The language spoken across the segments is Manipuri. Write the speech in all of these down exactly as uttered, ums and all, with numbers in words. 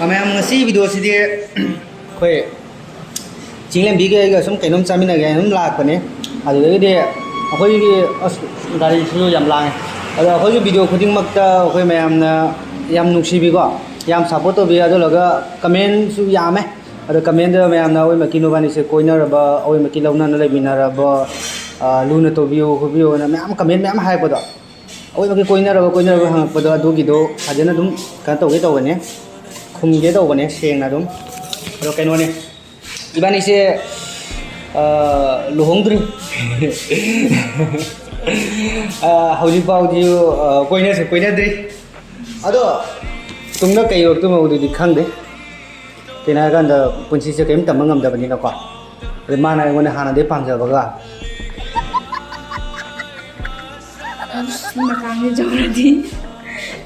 ꯃꯌꯥꯝ, ꯉꯁꯤ ꯚꯤꯗꯤꯑꯣꯁꯤꯗꯤ ꯑꯩꯈꯣꯏ ꯆꯤꯡꯂꯦꯝꯕꯤꯒ ꯑꯩꯒ ꯁꯨꯝ ꯀꯩꯅꯣꯝ ꯆꯥꯃꯤꯟꯅꯒꯦ ꯍꯥꯏꯅ ꯑꯗꯨꯝ ꯂꯥꯛꯄꯅꯦ꯫ ꯑꯗꯨꯗꯒꯤꯗꯤ ꯑꯩꯈꯣꯏꯒꯤ, ꯑꯁ, ꯒꯥꯔꯤꯁꯤꯁꯨ ꯌꯥꯝ ꯂꯥꯡꯉꯦ꯫ ꯑꯗꯣ ꯑꯩꯈꯣꯏꯒꯤ ꯚꯤꯗꯤꯑꯣ ꯈꯨꯗꯤꯡꯃꯛꯇ ꯑꯩꯈꯣꯏ ꯃꯌꯥꯝꯅ ꯌꯥꯝ ꯅꯨꯡꯁꯤꯕꯤꯀꯣ, ꯌꯥꯝ ꯁꯞꯄꯣꯔꯠ ꯇꯧꯕꯤ꯫ ꯑꯗꯨꯂꯒ ꯀꯃꯦꯟꯁꯨ ꯌꯥꯝꯃꯦ꯫ ꯑꯗꯣ ꯀꯃꯦꯟꯗ ꯃꯌꯥꯝꯅ ꯑꯋꯣꯏꯃꯛꯀꯤ ꯅꯨꯕꯥꯅꯤꯁꯦ ꯀꯣꯏꯅꯔꯕ, ꯑꯋꯣꯏꯃꯛꯀꯤ ꯂꯧꯅꯅ ꯂꯩꯃꯤꯟꯅꯔꯕ, ꯑ, ꯂꯨꯅ ꯇꯧꯕꯤꯌꯨ ꯈꯣꯠꯄꯤꯌꯨꯅ ꯃꯌꯥꯝ ꯀꯃꯦꯟ ꯃꯌꯥꯝ ꯍꯥꯏꯔꯛꯄꯗꯣ, ꯑꯋꯣꯏꯃꯛꯀꯤ ꯀꯣꯏꯅꯔꯕ ꯀꯣꯏꯅꯔꯕ ꯍꯪꯉꯛꯄꯗꯣ, ꯑꯗꯨꯒꯤꯗꯣ ꯐꯖꯅ ꯑꯗꯨꯝ ꯀꯩꯅꯣ ꯇꯧꯒꯦ ꯇꯧꯕꯅꯦ, ꯈꯨꯝꯒꯦ ꯇꯧꯕꯅꯦ ꯁꯦꯡꯅ ꯑꯗꯨꯝ꯫ ꯑꯗꯣ ꯀꯩꯅꯣꯅꯦ, ꯏꯕꯥꯅꯤꯁꯦ, ꯑ, ꯂꯨꯍꯣꯡꯗ꯭ꯔꯤ꯫ ꯑ, ꯍꯧꯖꯤꯛꯐꯥꯎꯗꯤ, ꯑ, ꯀꯣꯏꯅꯁꯨ ꯀꯣꯏꯅꯗ꯭ꯔꯤ꯫ ꯑꯗꯣ ꯇꯨꯡꯗ ꯀꯩ ꯑꯣꯏꯔꯛꯇꯣꯏꯅꯣꯗꯨꯗꯤ ꯈꯪꯗꯦ꯫ ꯀꯩꯅꯣ ꯍꯥꯏꯔꯀꯥꯟꯗ ꯄꯨꯟꯁꯤꯁꯦ ꯀꯔꯤꯝ ꯇꯝꯕ ꯉꯝꯗꯕꯅꯤꯅꯀꯣ꯫ ꯑꯗꯩ ꯃꯥꯅ ꯑꯩꯉꯣꯟꯗ ꯍꯥꯟꯅꯗꯩ ꯄꯥꯝꯖꯕꯒ꯫ ꯁꯤ ꯃꯇꯥꯡꯁꯤ ꯌꯧꯔꯗꯤ,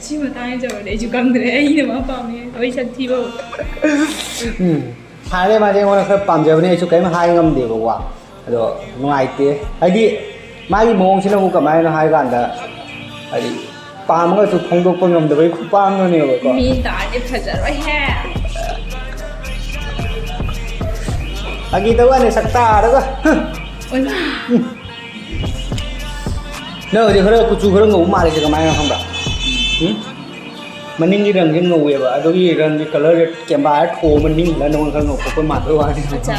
ꯁꯤ ꯃꯇꯥꯡꯁꯤ ꯌꯧꯔꯗꯤ ꯑꯩꯁꯨ ꯈꯪꯗ꯭ꯔꯦ꯫ ꯑꯩꯅ ꯃꯥ ꯄꯥꯝꯃꯦ, ꯑꯩ ꯁꯛ ꯊꯤꯕ꯫ ꯎꯝ꯫ ꯍꯥꯟꯅꯗꯩ ꯃꯥꯁꯦ ꯑꯩꯉꯣꯟꯗ ꯈꯔ ꯄꯥꯝꯖꯕꯅꯦ, ꯑꯩꯁꯨ ꯀꯔꯤꯝ ꯍꯥꯏ ꯉꯝꯗꯦꯕꯀꯣ꯫ ꯑꯗꯣ ꯅꯨꯡꯉꯥꯏꯇꯦ꯫ ꯍꯥꯏꯗꯤ ꯃꯥꯒꯤ ꯃꯑꯣꯡꯁꯤꯅꯕꯨ ꯀꯃꯥꯏꯅ ꯍꯥꯏ ꯀꯥꯟꯗ, ꯍꯥꯏꯗꯤ ꯄꯥꯝꯃꯒꯁꯨ ꯐꯣꯡꯗꯣꯛꯄ ꯉꯝꯗꯕꯒꯤ ꯈꯨꯄꯥꯝꯗꯨꯅꯦꯕꯀꯣ꯫ ꯃꯤ ꯇꯥꯔꯗꯤ ꯐꯖꯔꯣꯏꯍꯦ꯫ ꯐꯥꯒꯤ ꯇꯧꯕꯅꯦ, ꯁꯛ ꯇꯥꯔꯒ꯫ ꯍ꯫ ꯑꯣꯏꯃꯥ꯫ ꯅꯪ ꯍꯧꯖꯤꯛ ꯈꯔ ꯀꯨꯆꯨ ꯈꯔ ꯉꯧꯕ ꯃꯥꯜꯂꯤꯁꯦ ꯀꯃꯥꯏꯅ ꯈꯪꯕ꯭ꯔꯥ? ꯎꯝ? ꯃꯅꯤꯡꯒꯤ ꯔꯪꯁꯦ ꯉꯧꯋꯦꯕ, ꯑꯗꯨꯒꯤ ꯔꯪꯒꯤ ꯀꯂꯔꯁꯦ ꯀꯦꯃꯦꯔꯥꯗ ꯊꯣꯛꯑ ꯃꯅꯤꯡ ꯍꯜꯂ ꯅꯉꯣꯟꯗ ꯈꯔ ꯉꯧꯊꯣꯛꯄ ꯃꯥꯟꯕꯩ ꯋꯥꯅꯤ꯫ ꯑꯠꯆꯥ꯫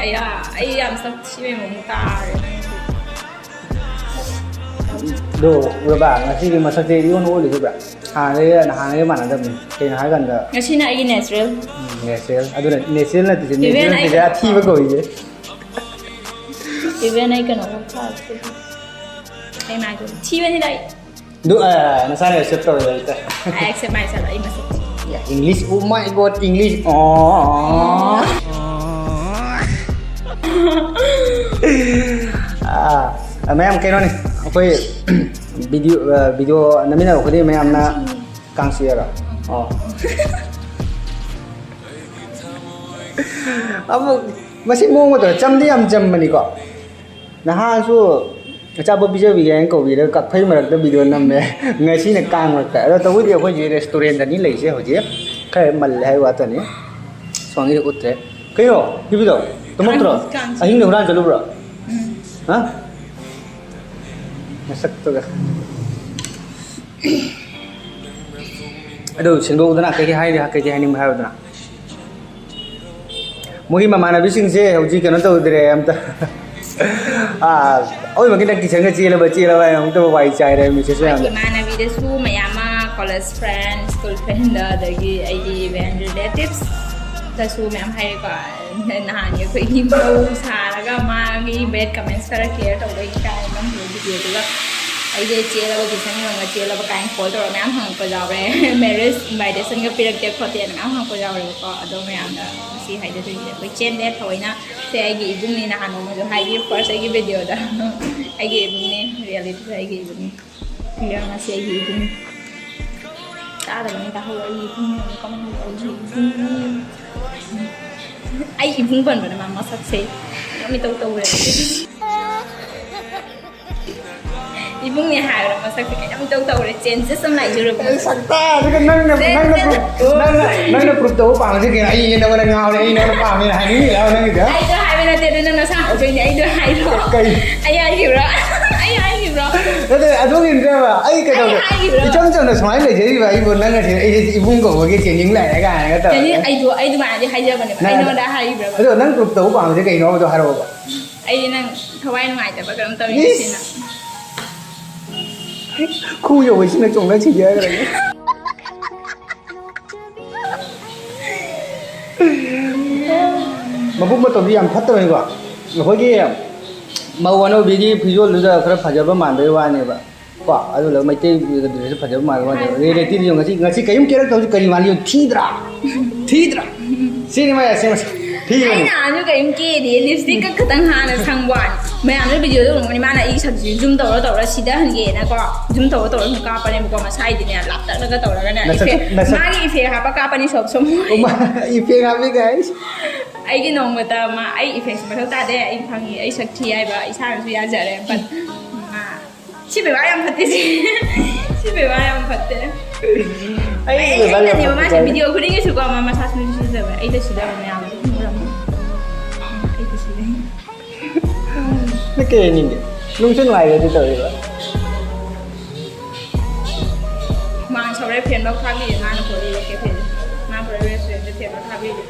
ꯑꯌꯥ, ꯑꯩ ꯌꯥꯝ ꯁꯛ ꯊꯤꯕꯩ ꯃꯑꯣꯡ ꯇꯥꯔꯦ ꯅꯪꯁꯦ꯫ ꯑꯗꯣ ꯎꯔꯕ, ꯉꯁꯤꯒꯤ ꯃꯁꯛꯁꯦ ꯏꯑꯣꯟ ꯑꯣꯜꯂꯤꯁꯦ ꯎꯕ꯭ꯔꯥ? ꯍꯥꯟꯅꯗꯒꯤ, ꯅꯍꯥꯟꯗꯒꯤ ꯃꯥꯟꯅꯗꯕꯅꯤ꯫ ꯀꯩꯅꯣ ꯍꯥꯏꯀꯥꯟꯗ, ꯉꯁꯤꯅ ꯑꯩꯒꯤ natural꯫ ꯎꯝ, natural꯫ ꯑꯗꯨꯅ natural ꯅꯠꯇꯦ, even natural ꯑꯩ ꯅꯠꯇꯦ, ꯑꯊꯤꯕ ꯀꯧꯏꯁꯦ꯫ Even ꯑꯩ ꯀꯩꯅꯣ ꯐꯥꯎ ꯊꯥꯔꯛꯇꯦ꯫ ꯑꯩ ꯃꯥꯏꯗꯣ ꯊꯤꯕꯅꯤꯗ ꯑꯩ꯫ ꯑꯗꯨ, ꯑ, ꯅꯁꯥꯅ accept ꯇꯧꯔꯦ ꯍꯦꯛꯇ꯫ I accept myself, ꯑꯩ ꯃꯁꯛ ꯊꯤ꯫ Yeah, English, oh my God, English, ꯑꯣ꯫ ꯑ, ꯃꯌꯥꯝ ꯀꯩꯅꯣꯅꯤ, ꯑꯩꯈꯣꯏ video, ꯑ, video ꯅꯝꯃꯤꯟꯅꯕ ꯈꯨꯗꯤꯡ ꯃꯌꯥꯝꯅ ꯀꯥꯡꯁꯨ ꯌꯥꯔꯣ? ꯑꯣ꯫ ꯑꯃꯨꯛ ꯃꯁꯤ ꯃꯑꯣꯡ ꯃꯇꯧ ꯆꯝꯗꯤ ꯌꯥꯝ ꯆꯝꯕꯅꯤꯀꯣ꯫ ꯅꯍꯥꯟꯁꯨ ꯑꯆꯥꯄꯣꯠ ꯄꯤꯖꯕꯤꯒꯦ ꯍꯥꯏꯅ ꯀꯧꯕꯤꯔꯒ ꯀꯛꯐꯩ ꯃꯔꯛꯇ ꯚꯤꯗꯤꯑꯣ ꯅꯝꯃꯦ꯫ ꯉꯁꯤꯅ ꯀꯥꯡ ꯃꯔꯛꯇ꯫ ꯑꯗꯣ ꯇꯧꯕꯨꯗꯤ ꯑꯩꯈꯣꯏꯁꯦ ꯔꯦꯁꯇꯨꯔꯦꯟꯗꯅꯤ ꯂꯩꯁꯦ ꯍꯧꯖꯤꯛ꯫ ꯈꯔ ꯃꯜꯂꯦ ꯍꯥꯏꯕ ꯋꯥꯇꯅꯤ꯫ ꯁꯣꯝꯒꯤꯗꯤ ꯎꯠꯇ꯭ꯔꯦ꯫ ꯀꯩꯅꯣ? ꯄꯤꯕꯤꯗꯣ? ꯇꯨꯝꯃꯛꯇ꯭ꯔꯣ? ꯀꯥꯡ, ꯀꯥꯡ꯫ ꯑꯍꯤꯡꯗ ꯍꯨꯔꯥꯟ ꯆꯠꯂꯨꯕ꯭ꯔꯣ? ꯎꯝ꯫ ꯍꯥ? ꯃꯁꯛꯇꯨꯒ꯫ ꯑꯗꯨ ꯁꯦꯡꯗꯣꯛꯎꯗꯅ, ꯀꯩꯀꯩ ꯍꯥꯏꯅꯤ, ꯀꯩꯀꯩ ꯍꯥꯏꯅꯤꯡꯕ ꯍꯥꯏꯌꯨꯗꯅ꯫ ꯃꯣꯏꯒꯤ ꯃꯃꯥꯟꯅꯕꯤꯁꯤꯡꯁꯦ ꯍꯧꯖꯤꯛ ꯀꯩꯅꯣ ꯇꯧꯗ꯭ꯔꯦ ꯑꯝꯇ꯫ ꯑꯥ, ꯑꯣꯏꯕꯒꯤ ꯅꯪ ꯀꯤꯆꯟꯒ ꯆꯦꯜꯂꯕ, ꯆꯦꯜꯂꯕ ꯍꯥꯏꯅ ꯑꯃꯨꯛꯇ ꯋꯥꯏ ꯆꯥꯏꯔꯦ ꯃꯦꯁꯦꯖ ꯃꯌꯥꯝꯗ꯫ ꯏꯃꯥꯟꯅꯕꯤꯗꯁꯨ ꯃꯌꯥꯝ ꯑꯃ, ꯀꯣꯂꯦꯖ ꯐ꯭ꯔꯦꯟ, ꯁ꯭ꯀꯨꯜ ꯐ꯭ꯔꯦꯟꯗ, ꯑꯗꯒꯤ ꯑꯩꯒꯤ ꯏꯚꯦꯟ ꯔꯤꯂꯦꯇꯤꯚꯁꯇꯁꯨ ꯃꯌꯥꯝ ꯍꯥꯏꯔꯦꯀꯣ꯫ ꯅꯍꯥꯟꯒꯤ ꯑꯩꯈꯣꯏꯒꯤ ꯃꯧ ꯁꯥꯔꯒ ꯃꯥꯒꯤ ꯕꯦꯠ ꯀꯃꯦꯟꯁ ꯈꯔ ꯀ꯭ꯂꯤꯌꯔ ꯇꯧꯕꯒꯤ ꯀꯥꯏꯅ ꯅꯝꯈꯤꯕ ꯚꯤꯗꯤꯑꯣꯗꯨꯒ ꯑꯩꯁꯦ ꯆꯦꯜꯂꯕ, ꯇ꯭ꯌꯨꯁꯟ ꯌꯣꯟꯕ ꯆꯦꯜꯂꯕ ꯀꯥꯏꯅ ꯀꯣꯜ ꯇꯧꯔꯒ ꯃꯌꯥꯝ ꯍꯪꯉꯛꯄ ꯌꯥꯎꯔꯦ꯫ ꯃꯦꯔꯦꯖ ꯏꯟꯚꯥꯏꯇꯦꯁꯟꯒ ꯄꯤꯔꯛꯇꯦ ꯈꯣꯠꯇꯦꯅ ꯃꯌꯥꯝ ꯍꯪꯉꯛꯄ ꯌꯥꯎꯔꯦꯕꯀꯣ꯫ ꯑꯗꯣ ꯃꯌꯥꯝꯅ ꯉꯁꯤ ꯍꯥꯏꯖꯗꯣꯏꯁꯦ ꯑꯩꯈꯣꯏ ꯆꯦꯟꯗꯦ ꯊꯑꯣꯏꯅ꯫ ꯁꯦ ꯑꯩꯒꯤ ꯏꯕꯨꯡꯅꯤ, ꯅꯍꯥꯟ ꯅꯣꯡꯃꯁꯨ ꯍꯥꯏꯈꯤ ꯐꯥꯔꯁ ꯑꯩꯒꯤ ꯚꯤꯗꯤꯑꯣꯗ꯫ ꯑꯩꯒꯤ ꯏꯕꯨꯡꯅꯤ, ꯔꯤꯌꯦꯂꯤꯇꯤꯗ ꯑꯩꯒꯤ ꯏꯕꯨꯡꯅꯤ꯫ ꯌꯦꯡꯉꯁꯤ ꯑꯩꯒꯤ ꯏꯕꯨꯡ꯫ ꯇꯥꯗꯕꯅꯤ ꯇꯥꯍꯧꯔꯣ, ꯑꯩꯒꯤ ꯏꯕꯨꯡ ꯀꯃꯥꯏꯅ ꯇꯧꯒꯦ? ꯏꯕꯨꯡ꯫ ꯑꯩ ꯏꯕꯨꯡ ꯄꯟꯕꯗ ꯃꯥ ꯃꯁꯛꯁꯦ ꯌꯥꯝ ꯏꯇꯧ ꯇꯧꯔꯦ꯫ ꯏꯕꯨꯡꯅꯦ ꯍꯥꯏꯔꯒ ꯃꯁꯛꯁꯦ ꯀꯩꯅꯣꯝ ꯏꯇꯧ ꯇꯧꯔꯦ, ꯆꯦꯟꯖꯦꯁ ꯑꯃ ꯂꯥꯛꯏꯁꯦ꯫ ꯑꯩ ꯁꯛꯇꯥꯁꯤꯒ ꯅꯪꯅ, ꯅꯪꯅ ꯆꯦꯟꯖꯦꯁ꯫ ꯄ꯭ꯔꯨꯐ-, ꯅꯪꯅ, ꯅꯪꯅ ꯄ꯭ꯔꯨꯐ ꯇꯧꯕ ꯄꯥꯝꯃꯤꯁꯦ ꯀꯩꯅꯣ? ꯑꯩ ꯅꯉꯣꯟꯗ ꯉꯥꯎꯔꯦ, ꯑꯩ ꯅꯉꯣꯟꯗ ꯄꯥꯝꯃꯦꯅ ꯍꯥꯏꯅꯤꯡꯉꯤꯔꯕ ꯅꯪꯒꯤꯗꯣ? ꯑꯩꯗꯣ ꯍꯥꯏꯕ ꯅꯠꯇꯦ, ꯑꯗꯨ ꯅꯪ ꯅꯁꯥ ꯍꯧꯗꯣꯏꯅꯦ꯫ ꯑꯩꯗꯣ ꯍꯥꯏꯔꯣ? ꯀꯩ? ꯑꯩ ꯍꯥꯏꯈꯤꯕ꯭ꯔꯣ? ꯑꯩ ꯍꯥꯏꯈꯤꯕ꯭ꯔꯣ? ꯅꯠꯇꯦ, ꯑꯗꯨꯒꯤ ꯅꯠꯇꯦꯕ꯫ ꯑꯩ ꯀꯩꯗꯧꯒꯦ? ꯑꯩ ꯍꯥꯏꯈꯤꯕ꯭ꯔꯣ? ꯏꯆꯝ ꯆꯝꯅ ꯁꯨꯃꯥꯏꯅ ꯂꯩꯖꯔꯤꯕ ꯑꯩꯕꯨ ꯅꯪ ꯉꯁꯤ ꯑꯩꯁꯦ ꯏꯕꯨꯡ ꯀꯧꯕꯒꯤ ꯆꯦꯟꯖꯤꯡ ꯂꯥꯛꯑꯦ ꯀꯥꯏꯅꯒ ꯇꯧꯔꯒ꯫ ꯆꯦꯟꯖꯤꯡ, ꯑꯩꯗꯣ, ꯑꯩ ꯑꯗꯨꯃꯥꯏꯅꯗꯤ ꯍꯥꯏꯖꯕꯅꯦꯕ꯫ ꯅꯪ ꯑꯩ ꯑꯗ-, ꯅꯉꯣꯟꯗ ꯍꯥꯏꯈꯤꯕ꯭ꯔꯕ? ꯑꯗꯣ ꯅꯪ ꯄ꯭ꯔꯨꯐ ꯇꯧꯕ ꯄꯥꯝꯃꯤꯁꯦ ꯀꯩꯅꯣ? ꯑꯗꯣ ꯍꯥꯏꯔꯛꯑꯣꯕ꯫ ꯑꯩꯗꯤ ꯅꯪ ꯊꯋꯥꯏ ꯅꯨꯡꯉꯥꯏꯇꯕ ꯀꯩꯅꯣꯝ ꯇꯧꯔꯤ ꯏꯁ! ꯉꯁꯤꯅ꯫ ꯈꯨ ꯌꯧꯕꯁꯤꯅ ꯆꯣꯡꯅ ꯁꯤꯒꯦ ꯍꯥꯏꯔꯒ꯫ ꯃꯕꯨꯛ ꯃꯇꯧꯗꯤ ꯌꯥꯝ ꯐꯠꯇꯕꯅꯤꯀꯣ꯫ ꯑꯩꯈꯣꯏꯒꯤ ꯃꯧ ꯑꯅꯧꯕꯤꯒꯤ ꯐꯤꯖꯣꯜꯗꯨꯗ ꯈꯔ ꯐꯖꯕ ꯃꯥꯟꯕꯩ ꯋꯥꯅꯦꯕ꯫ ꯀꯣ, ꯑꯗꯨ ꯂꯧ ꯃꯩꯇꯩ ꯗ꯭ꯔꯦꯁꯁꯨ ꯐꯖꯕ ꯃꯥꯟꯕ ꯋꯥꯅꯦꯕ꯫ ꯔꯤꯌꯦꯂꯤꯇꯤꯗ ꯌꯦꯡꯉꯣ꯫ ꯉꯁꯤ, ꯉꯁꯤ ꯀꯔꯤꯝ ꯀꯦꯔꯛꯇꯕꯁꯤ ꯀꯔꯤ ꯃꯥꯜꯂꯤ? ꯊꯤꯗ꯭ꯔꯥ? ꯊꯤꯗ꯭ꯔꯥ? ꯁꯤꯅꯤ ꯃꯥꯏ ꯑꯁꯦꯡꯕ ꯊꯤꯕꯅꯤ꯫ ꯑꯩ ꯅꯍꯥꯟꯁꯨ ꯀꯔꯤꯝ ꯀꯦꯗꯦ, ꯂꯤꯞꯁꯇꯤꯛꯀ ꯈꯇꯪ ꯍꯥꯟꯅ ꯁꯪꯕ ꯋꯥꯅꯤ꯫ ꯃꯌꯥꯝꯁꯨ ꯚꯤꯗꯤꯑꯣꯗ ꯎꯔꯝꯒꯅꯤ, ꯃꯥꯅ ꯑꯩꯒꯤ ꯁꯛꯁꯤ ꯖꯨꯝ ꯇꯧꯔ ꯇꯧꯔ ꯁꯤꯗꯍꯟꯒꯦꯅꯀꯣ, ꯖꯨꯝ ꯇꯧꯔ ꯇꯧꯔ ꯁꯨꯝ ꯀꯥꯞꯄꯅꯦꯕꯀꯣ꯫ ꯃꯁꯥꯏꯗꯤꯅꯦ ꯂꯥꯞꯇꯛꯅꯒ ꯇꯧꯔꯒꯅꯦ ꯅꯁꯛ-, ꯏꯐꯦꯛ, ꯅꯁꯛ-, ꯃꯥꯒꯤ ꯏꯐꯦꯛ ꯍꯥꯞꯄ ꯀꯥꯞꯄꯅꯤ ꯁꯣꯞ ꯁꯣꯞ꯫ ꯑꯣ, ꯃꯥ ꯏꯐꯦꯛ ꯍꯥꯞꯄꯤ guys꯫ ꯑꯩꯒꯤ ꯅꯣꯡꯃꯇ ꯃꯥ, ꯑꯩ ꯏꯐꯦꯛꯁꯦ ꯃꯊꯧ ꯇꯥꯗꯦ꯫ ꯑꯩ ꯈꯪꯉꯤ, ꯑꯩ ꯁꯛ ꯊꯤ ꯍꯥꯏꯕ ꯏꯁꯥꯅꯁꯨ ꯌꯥꯖꯔꯦ꯫ But ꯁꯤ ꯕꯦꯕꯥꯔ ꯌꯥꯝ ꯐꯠꯇꯦ, ꯁꯤ꯫ ꯁꯤ ꯕꯦꯕꯥꯔ ꯌꯥꯝ ꯐꯠꯇꯦ꯫ ꯑꯩ ꯑꯩ ꯕꯦꯕꯥꯔ ꯌꯥꯝ ꯑꯩꯅꯅꯦꯕ ꯐꯠꯇꯦ ꯃꯥꯁꯦ ꯀꯥꯏꯅ꯫ ꯚꯤꯗꯤꯑꯣ ꯈꯨꯗꯤꯡꯒꯤꯁꯨꯀꯣ ꯃꯥ ꯃꯁꯥꯁꯨ ꯅꯨꯡꯁꯤꯖꯕ ꯑꯩꯗ ꯁꯤꯗꯕ ꯃꯌꯥꯝꯗꯣ ꯎꯔꯝꯃꯣ꯫ ꯑꯩꯗ ꯁꯤꯗ꯫ ꯅꯪ ꯀꯩ ꯍꯥꯏꯅꯤꯡꯒꯦ? ꯅꯨꯡꯁꯨ ꯅꯨꯡꯉꯥꯏꯔꯦ ꯑꯗꯨ ꯇꯧꯔꯤꯕ꯫ ꯃꯥꯅ ꯁꯧꯔꯦ ꯐꯦꯟꯐꯧ ꯊꯥꯕꯤꯔꯦ ꯃꯥꯅ ꯄꯨꯔꯛꯏꯕ ꯀꯦꯐꯦꯗ꯫ ꯃꯥ ꯄꯨꯔꯛꯏꯕ ꯔꯦꯁꯇꯨꯔꯦꯟꯠꯇ ꯐꯦꯟꯐꯧ ꯊꯥꯕꯤꯔꯦ꯫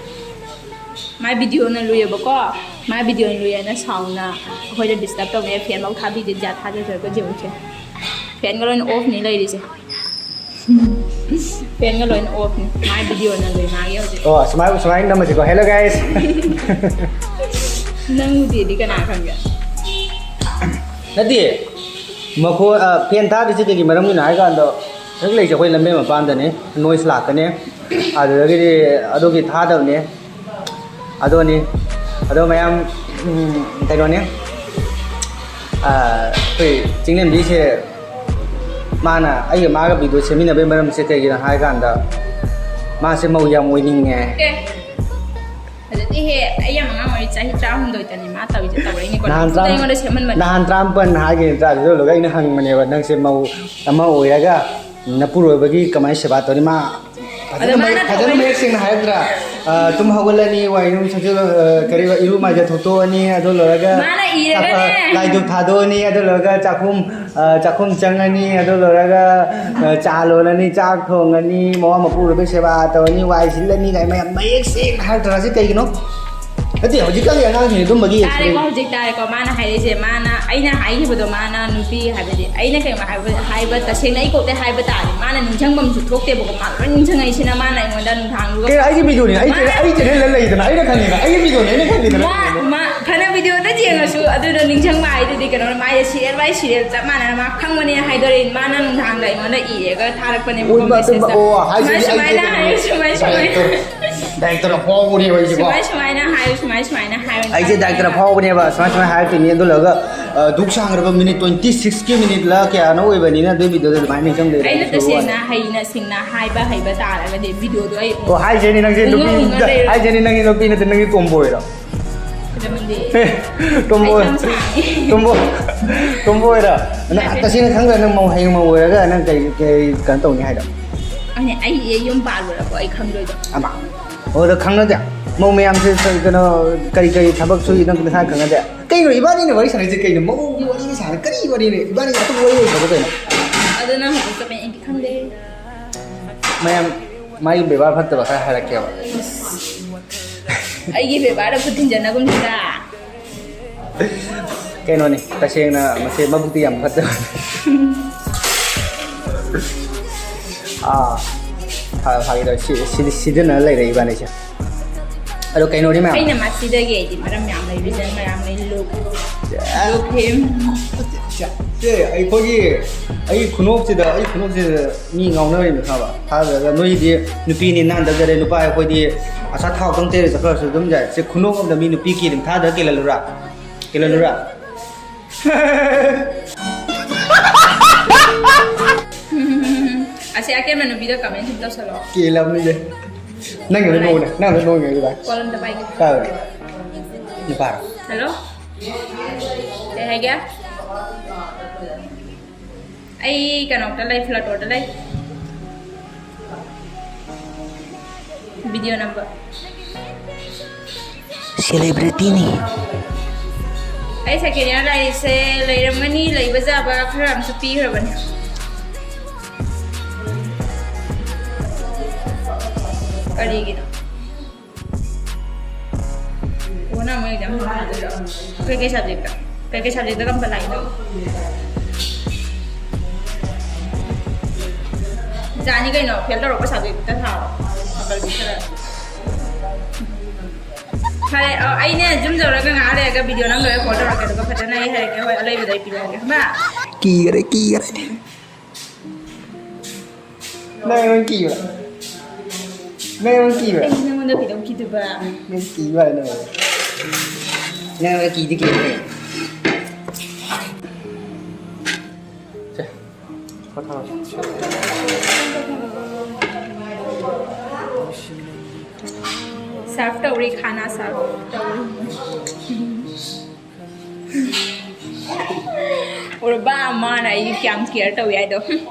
ꯃꯥꯏ ꯚꯤꯗꯤꯑꯣꯅ ꯂꯨꯏꯌꯦꯕꯀꯣ꯫ ꯃꯥꯏ ꯚꯤꯗꯤꯑꯣꯅ ꯂꯨꯏꯌꯦꯅ ꯁꯥꯎꯅ ꯑꯩꯈꯣꯏꯗ ꯗꯤꯁꯇꯔꯕ ꯇꯧꯅꯦ꯫ ꯐꯦꯟꯐꯧ ꯊꯥꯕꯤꯗꯦ ꯖꯥꯠ ꯊꯥꯖꯗ꯭ꯔꯒ ꯌꯦꯡꯉꯨꯁꯦ꯫ ꯐꯦꯟꯒ ꯂꯣꯏꯅ ꯑꯣꯐꯅꯤ ꯂꯩꯔꯤꯁꯦ꯫ ꯐꯦꯟꯒ ꯂꯣꯏꯅ ꯑꯣꯐꯅꯤ꯫ ꯃꯥꯏ ꯚꯤꯗꯤꯑꯣꯅ ꯂꯨꯏ ꯃꯥꯒꯤ ꯍꯧꯖꯤꯛ꯫ ꯑꯣ ꯁꯨꯃꯥꯏ ꯁꯨꯃꯥꯏꯅ ꯅꯝꯃꯁꯤꯀꯣ꯫ Hello guys꯫ ꯅꯪ ꯎꯗꯦꯗꯤ ꯀꯅꯥ ꯈꯪꯒꯦ? ꯅꯠꯇꯦ꯫ ꯃꯈꯣꯏ ꯐꯦꯟ ꯊꯥꯗ꯭ꯔꯤꯁꯦ ꯀꯩꯒꯤ ꯃꯔꯝꯒꯤꯅꯣ ꯍꯥꯏ ꯀꯥꯟꯗ ꯍꯧꯖꯤꯛ ꯂꯩꯁꯦ ꯑꯩꯈꯣꯏ ꯂꯝꯕꯦꯟ ꯃꯄꯥꯟꯗꯅꯤ꯫ ꯅꯣꯏꯁ ꯂꯥꯛꯀꯅꯤ꯫ ꯑꯗꯨꯗꯒꯤꯗꯤ ꯑꯗꯨꯒꯤ ꯊꯥꯗꯕꯅꯦ꯫ ꯑꯗꯨꯅꯤ꯫ ꯑꯗꯣ ꯃꯌꯥꯝ ꯎꯝ, ꯀꯩꯅꯣꯅꯦ꯫ ꯑꯩꯈꯣꯏ ꯆꯤꯡꯂꯦꯝꯕꯤꯁꯦ ꯃꯥꯅ ꯑꯩꯒ ꯃꯥꯒ ꯚꯤꯗꯤꯑꯣ ꯁꯦꯝꯃꯤꯟꯅꯕꯒꯤ ꯃꯔꯝꯁꯦ ꯀꯩꯒꯤꯅꯣ ꯍꯥꯏ ꯀꯥꯟꯗ ꯃꯥꯁꯦ ꯃꯧ ꯌꯥꯝ ꯑꯣꯏꯅꯤꯡꯉꯦ꯫ ꯑꯦ ꯐꯖꯗꯦꯍꯦ꯫ ꯑꯩ ꯌꯥꯝ ꯑꯉꯥꯡ ꯑꯣꯏꯔꯤ꯫ ꯆꯍꯤ ꯇꯔꯥꯍꯨꯝꯗꯣꯏꯇꯅꯤ ꯃꯥ ꯇꯧꯔꯤꯁꯦ꯫ ꯇꯧꯔꯛꯏꯅꯤꯀꯣ꯫ ꯅꯍꯥꯟ ꯅꯝꯐꯨꯗ ꯇꯔꯥ ꯑꯩꯉꯣꯟꯗ ꯁꯦꯝꯍꯟꯕꯅꯦ꯫ ꯅꯍꯥꯟ ꯇꯔꯥꯃꯥꯄꯟ ꯍꯥꯏꯈꯤꯕ ꯅꯠꯇ꯭ꯔꯥ? ꯑꯗꯨꯗ ꯑꯩꯅ ꯍꯪꯕꯅꯦꯕ ꯅꯪꯁꯦ ꯃꯧ ꯑꯃ ꯑꯣꯏꯔꯒ ꯅꯄꯨꯔꯣꯏꯕꯒꯤ ꯀꯃꯥꯏꯅ ꯁꯦꯕꯥ ꯇꯧꯅꯤ? ꯃꯥ ꯑꯗꯣ ꯐꯖꯅ ꯃꯥꯅ ꯃꯌꯦꯛ- ꯐꯖꯅ ꯇꯧꯕꯩ- ꯃꯌꯦꯛ ꯁꯦꯡꯅ ꯍꯥꯏꯔꯛꯇ꯭ꯔꯥ? ꯑ, ꯇꯨꯝ ꯍꯧꯒꯠꯂꯅꯤ, ꯋꯥꯏꯔꯨꯝ ꯁꯪꯖꯜ-, ꯑ, ꯀꯔꯤꯕ, ꯏꯔꯨ ꯃꯥꯏꯖ ꯊꯣꯛꯇꯣꯛꯑꯅꯤ, ꯑꯗꯨ ꯂꯣꯏꯔꯒ ꯃꯥꯅ ꯏꯔꯒꯅꯦ꯫ ꯆꯥꯛ-, ꯑ, ꯂꯥꯏꯗꯨꯛ ꯊꯥꯗꯣꯛꯑꯅꯤ, ꯑꯗꯨ ꯂꯣꯏꯔꯒ ꯆꯥꯛꯈꯨꯝ, ꯑ, ꯆꯥꯛꯈꯨꯝ ꯆꯪꯉꯅꯤ, ꯑꯗꯨ ꯂꯣꯏꯔꯒ, ꯑ, ꯆꯥ ꯂꯣꯜꯂꯅꯤ, ꯆꯥꯛ ꯊꯣꯡꯉꯅꯤ, ꯃꯋꯥ ꯃꯄꯨꯔꯣꯏꯕꯒꯤ ꯁꯦꯕꯥ ꯇꯧꯔꯅꯤ, ꯋꯥꯏ ꯁꯤꯠꯂꯅꯤ ꯀꯥꯏꯅ ꯃꯌꯥꯝ ꯃꯌꯦꯛ ꯁꯦꯡꯅ ꯍꯥꯏꯔꯛꯇ꯭ꯔꯥ? ꯁꯤ ꯀꯩꯒꯤꯅꯣ? ꯅꯠꯇꯦ, ꯍꯧꯖꯤꯛꯀꯥꯟꯒꯤ ꯑꯉꯥꯡꯁꯤꯡꯁꯦ ꯑꯗꯨꯝꯕꯒꯤ ꯇꯥꯔꯦꯀꯣ, ꯍꯧꯖꯤꯛ ꯇꯥꯔꯦꯀꯣ꯫ ꯃꯥꯅ ꯍꯥꯏꯔꯤꯁꯦ, ꯃꯥꯅ, ꯑꯩꯅ ꯍꯥꯏꯈꯤꯕꯗꯣ, ꯃꯥꯅ ꯅꯨꯄꯤ ꯍꯥꯏꯕꯗꯤ ꯑꯩꯅ ꯀꯩꯅꯣ ꯍꯥꯏꯕ, ꯍꯥꯏꯕ ꯇꯁꯦꯡꯅ ꯑꯩ ꯀꯣꯛꯇ ꯍꯥꯏꯕ ꯇꯥꯔꯗꯤ ꯃꯥꯅ ꯅꯤꯡꯁꯤꯡꯐꯝꯁꯨ ꯊꯣꯛꯇꯦꯕꯀꯣ꯫ ꯃꯥ ꯂꯣꯏ ꯅꯤꯡꯁꯤꯡꯉꯛꯏꯁꯤꯅ ꯃꯥꯅ ꯑꯩꯉꯣꯟꯗ ꯅꯨꯡꯗꯥꯡꯗꯨꯒ ꯀꯩꯅꯣ ꯑꯩꯒꯤ ꯚꯤꯗꯤꯑꯣꯅꯤ, ꯑꯩ ꯆꯦꯅꯦꯜ, ꯑꯩ ꯆꯦꯅꯦꯜꯗ ꯂꯩꯗꯅ ꯑꯩꯅ ꯈꯪꯉꯤꯅ, ꯑꯩꯒꯤ ꯚꯤꯗꯤꯑꯣꯅꯤ, ꯑꯩꯅ ꯈꯪꯉꯤꯗꯅ꯫ ꯃꯥ, ꯃꯥ, ꯐꯅ ꯚꯤꯗꯤꯑꯣꯗ ꯌꯦꯡꯉꯁꯨ ꯑꯗꯨꯗꯣ ꯅꯤꯡꯁꯤꯡꯕ ꯍꯥꯏꯗꯨꯗꯤ ꯀꯩꯅꯣ, ꯃꯥꯁꯦ ꯁꯤꯔꯤꯌꯦꯜ ꯕꯥꯏ ꯁꯤꯔꯤꯌꯦꯜ ꯆꯞ ꯃꯥꯟꯅꯅ ꯃꯥ ꯈꯪꯕꯅꯦ ꯍꯥꯏꯗꯣꯔꯛꯏ꯫ ꯃꯥꯅ ꯅꯨꯡꯗꯥꯡꯗ ꯑꯩꯉꯣꯟꯗ ꯏꯔꯦꯒ ꯊꯥꯔꯛꯄꯅꯦꯕꯀꯣ ꯎꯠꯄ ꯑꯗꯨꯝꯕ, ꯃꯦꯁꯦꯖꯇ꯫ ꯑꯣ, ꯍꯥꯏꯁꯤꯗꯤ ꯁꯨꯃꯥꯏ ꯑꯩ ꯁꯨꯃꯥꯏꯅ ꯀꯩꯅꯣ, ꯍꯥꯏꯌꯨ, ꯁꯨꯃꯥꯏ ꯁꯨꯃꯥꯏꯅ꯫ ꯗꯥꯏꯔꯦꯛꯇꯔ, ꯗꯥꯏꯔꯦꯛꯇꯔ ꯑꯐꯥꯎꯕꯅꯦꯕ ꯑꯩꯁꯦꯀꯣ꯫ ꯁꯨꯃꯥꯏ ꯁꯨꯃꯥꯏꯅ ꯍꯥꯏꯌꯨ, ꯁꯨꯃꯥꯏ ꯁꯨꯃꯥꯏꯅ ꯍꯥꯏꯌꯨ꯫ ꯑꯩꯁꯦ ꯗꯥꯏꯔꯦꯛꯇꯔ ꯑꯐꯥꯎꯕꯅꯦꯕ, ꯁꯨꯃꯥꯏ ꯁꯨꯃꯥꯏꯅ ꯍꯥꯏꯔꯛꯇꯣꯏꯅꯤ꯫ ꯑꯗꯨ ꯂꯣꯏꯔꯒ, ꯑ, ꯗꯨꯛ ꯁꯥꯡꯈ꯭ꯔꯕ ꯃꯤꯅꯤꯠ ꯇ꯭ꯋꯦꯟꯇꯤ ꯁꯤꯛꯁꯀꯤ ꯃꯤꯅꯤꯠꯂ ꯀꯌꯥꯅꯣ ꯑꯣꯏꯕꯅꯤꯅ ꯑꯗꯨꯒꯤ ꯚꯤꯗꯤꯑꯣꯗꯣ ꯑꯗꯨꯃꯥꯏꯅ ꯅꯤꯡꯁꯤꯡꯗꯣꯏꯅꯦ꯫ ꯑꯩꯅ ꯁꯨꯔꯨ ꯋꯥꯅꯤ꯫ ꯇꯁꯦꯡꯅ ꯍꯩꯅ ꯁꯤꯡꯅ ꯍꯥꯏꯕ ꯍꯩꯕ ꯇꯥꯔꯒꯗꯤ ꯚꯤꯗꯤꯑꯣꯗꯣ ꯑꯩ ꯑꯣ, ꯍꯥꯏꯁꯦꯅꯤ ꯅꯪꯁꯦ ꯎꯪꯉ ꯅꯨꯄꯤ, ꯎꯪꯉ ꯂꯩꯔꯣ꯫ ꯍꯥꯏꯁꯦꯅꯤ ꯅꯪꯒꯤ ꯅꯨꯄꯤ ꯅꯠꯇꯦ, ꯅꯪꯒꯤ ꯇꯣꯝꯕꯣꯏꯔꯣ? ꯇꯣꯝꯕꯣꯏ꯫ ꯑꯩ ꯁꯝ ꯁꯥꯡꯉꯦ꯫ ꯇꯣꯝꯕꯣꯏ꯫ ꯇꯣꯝꯕꯣꯏꯔ? ꯅꯪ ꯅꯠꯇꯦ꯫ ꯇꯁꯦꯡꯅ ꯈꯪꯗ꯭ꯔ ꯅꯪ ꯃꯧ, ꯍꯌꯦꯡ ꯃꯧ ꯑꯣꯏꯔꯒ ꯅꯪ ꯀꯩ, ꯀꯩ ꯀꯩꯅꯣ ꯇꯧꯅꯤ ꯍꯥꯏꯅꯣ? ꯑꯩꯅ ꯑꯩ ꯌꯨꯝ ꯄꯥꯜꯂꯨꯔꯕꯣ ꯑꯩ ꯈꯪꯗꯣꯏꯗꯣ? ꯑꯃ꯫ ꯑꯣ, ꯑꯗꯣ ꯈꯪꯅꯗꯦ꯫ ꯃꯧ ꯃꯌꯥꯝꯁꯦ ꯀꯩꯅꯣ ꯀꯔꯤ ꯀꯔꯤ ꯊꯕꯛ ꯁꯨꯏ ꯅꯪ ꯅꯁꯥ ꯈꯪꯅꯗꯦ꯫ ꯀꯩꯅꯣ ꯏꯕꯥꯅꯤꯅ ꯋꯥꯔꯤ ꯁꯥꯟꯅꯩꯁꯦ ꯀꯩꯅꯣ? ꯃꯧꯒꯤ ꯋꯥꯔꯤꯅꯤ ꯁꯥꯟꯅ-, ꯀꯔꯤ ꯋꯥꯔꯤꯅꯣ? ꯏꯕꯥꯅꯤ ꯑꯇꯣꯞꯄ ꯋꯥꯔꯤ ꯂꯩꯇ꯭ꯔꯕꯣ ꯀꯩꯅꯣ? ꯑꯗꯣ ꯅꯪ ꯍꯧꯖꯤꯛ ꯆꯠꯄ ꯑꯩꯗꯤ ꯈꯪꯗꯦ꯫ ꯃꯌꯥꯝ ꯃꯥꯒꯤ ꯕꯦꯕꯥꯔ ꯐꯠꯇꯕ ꯈꯔ ꯍꯥꯏꯔꯛꯀꯦꯕ꯫ ꯑꯩꯒꯤ ꯕꯦꯕꯥꯔꯗ ꯈꯨꯠ ꯊꯤꯟꯖꯟꯅꯒꯨꯝꯁꯤꯗ꯫ ꯀꯩꯅꯣꯅꯤ, ꯇꯁꯦꯡꯅ ꯃꯁꯦ ꯃꯕꯨꯛꯇꯤ ꯌꯥꯝ ꯐꯠꯇꯕ꯫ ꯑꯥ, ꯐ-, ꯐꯥꯒꯤ ꯇꯧꯔꯦ꯫ ꯁꯤ-, ꯁꯤꯗꯤ ꯁꯤꯖꯤꯟꯅ ꯂꯩꯔꯦ ꯏꯕꯥꯅꯤꯁꯦ꯫ ꯑꯗꯣ ꯀꯩꯅꯣꯅꯤ ꯃꯌꯥꯝ꯫ ꯑꯩꯅ ꯃꯁꯤꯗꯒꯤ ꯑꯩꯗꯤ ꯃꯔꯝ ꯌꯥꯝ ꯂꯩ, reason ꯃꯌꯥꯝ ꯂꯩ, look, look him꯫ ꯁꯦ, ꯑꯩꯈꯣꯏꯒꯤ, ꯑꯩꯒꯤ ꯈꯨꯅꯣꯛꯁꯤꯗ, ꯑꯩ ꯈꯨꯅꯣꯛꯁꯤꯗ ꯃꯤ ꯉꯥꯎꯅꯔꯤꯕ ꯈꯪꯉꯕ? ꯊꯥꯖꯗ꯭ꯔꯒ ꯅꯣꯏꯗꯤ ꯅꯨꯄꯤꯅꯤ ꯅꯥꯟꯗꯕ ꯖꯥꯠꯅꯦ, ꯅꯨꯄꯥ ꯑꯩꯈꯣꯏꯗꯤ ꯑꯁꯥ ꯊꯥꯎ ꯈꯛꯇꯪ ꯇꯩꯔ ꯆꯠꯈ꯭ꯔꯁꯨ ꯑꯗꯨꯝ ꯌꯥꯏ꯫ ꯁꯦ ꯈꯨꯅꯣꯛ ꯑꯃꯗ ꯃꯤ ꯅꯨꯄꯤ ꯀꯦꯔꯤꯝ ꯊꯥꯗ ꯀꯦꯜꯍꯜꯂꯨꯔꯥ? ꯀꯦꯜꯍꯜꯂꯨꯔꯥ? ꯑꯁꯤ ꯑꯀꯦꯟꯕ ꯅꯨꯄꯤꯗ comment ꯁꯨꯝ ꯇꯧꯁꯜꯂꯣ꯫ ꯀꯦꯜꯂꯝꯅꯤꯌꯦ꯫ ꯅꯪ ꯂꯣꯏ ꯅꯣꯡꯅꯦ, ꯅꯪ ꯂꯣꯏ ꯅꯣꯡꯅꯦ ꯑꯗꯨꯗ꯫ ꯀꯣꯜ ꯑꯝꯇ ꯄꯥꯏꯒꯦ꯫ ꯀꯥꯏ? ꯅꯨꯄꯥꯔꯣ? Hello? ꯀꯩ ꯍꯥꯏꯒꯦ? ꯑꯩ ꯀꯩꯅꯣꯗ ꯂꯩ, ꯐ꯭ꯂꯣꯔꯗ ꯂꯩ꯫ Video number꯫ Celebrityꯅꯤ꯫ ꯑꯩ second year ꯂꯥꯏꯔꯤꯛꯁꯦ ꯂꯩꯔꯝꯒꯅꯤ, ꯂꯩꯕ ꯌꯥꯕ ꯈꯔ ꯑꯃꯁꯨ ꯄꯤꯈ꯭ꯔꯕꯅꯤ꯫ ꯀꯔꯤꯒꯤꯅꯣ? ꯑꯣ, ꯅꯪ ꯑꯃꯨꯛ exam ꯊꯥꯗꯣꯏꯔꯣ? ꯀꯩꯀꯩ subjectꯇ? ꯀꯩꯀꯩ subjectꯇ ꯀꯔꯝꯕ lineꯗ? ꯌꯥꯅꯤ ꯀꯩꯅꯣ, fail ꯇꯧꯔꯛꯄ subjectꯇ ꯊꯥꯔꯣ꯫ ꯐꯔꯦ, ꯑ, ꯑꯩꯅꯦ ꯌꯨꯝ ꯌꯧꯔꯒ ꯉꯥꯏꯍꯥꯛ ꯂꯩꯔꯒ video ꯅꯝ ꯂꯣꯏꯔ call ꯇꯧꯔꯛꯀꯦ, ꯑꯗꯨꯒ ꯐꯖꯅ ꯑꯩ ꯍꯥꯏꯔꯛꯀꯦ꯫ ꯍꯣꯏ, ꯑꯂꯩꯕꯗ ꯑꯩ ꯄꯤꯔꯛꯑꯒꯦ꯫ ꯕꯥ꯫ ꯀꯤꯈꯔꯦ, ꯀꯤꯈꯔꯦ꯫ ꯅꯪ ꯑꯩꯉꯣꯟꯗ ꯀꯤꯕ꯭ꯔꯥ? ꯅꯪ ꯑꯩꯉꯣꯟꯗ ꯀꯤꯕ꯭ꯔꯥ? ꯑꯩ ꯅꯪꯉꯣꯟꯗ ꯀꯩꯗꯧ ꯀꯤꯗꯣꯏꯕ? ꯅꯪ ꯀꯤꯕ ꯍꯥꯏꯅ꯫ ꯅꯪ ꯑꯩꯉꯣꯟꯗ ꯀꯤꯗꯤ ꯀꯤꯕ꯭ꯔꯥ? ꯁꯦ, ꯄꯣꯊꯥꯔꯣ꯫ ꯁꯔꯚ ꯇꯧꯔꯤ, ꯈꯥꯅꯥ ꯁꯔꯚ ꯇꯧꯔꯤ꯫ ꯎꯔꯕ? ꯃꯥꯅ ꯑꯩ ꯀꯌꯥꯝ ꯀꯤꯌꯔ ꯇꯧꯏ ꯍꯥꯏꯗꯣ꯫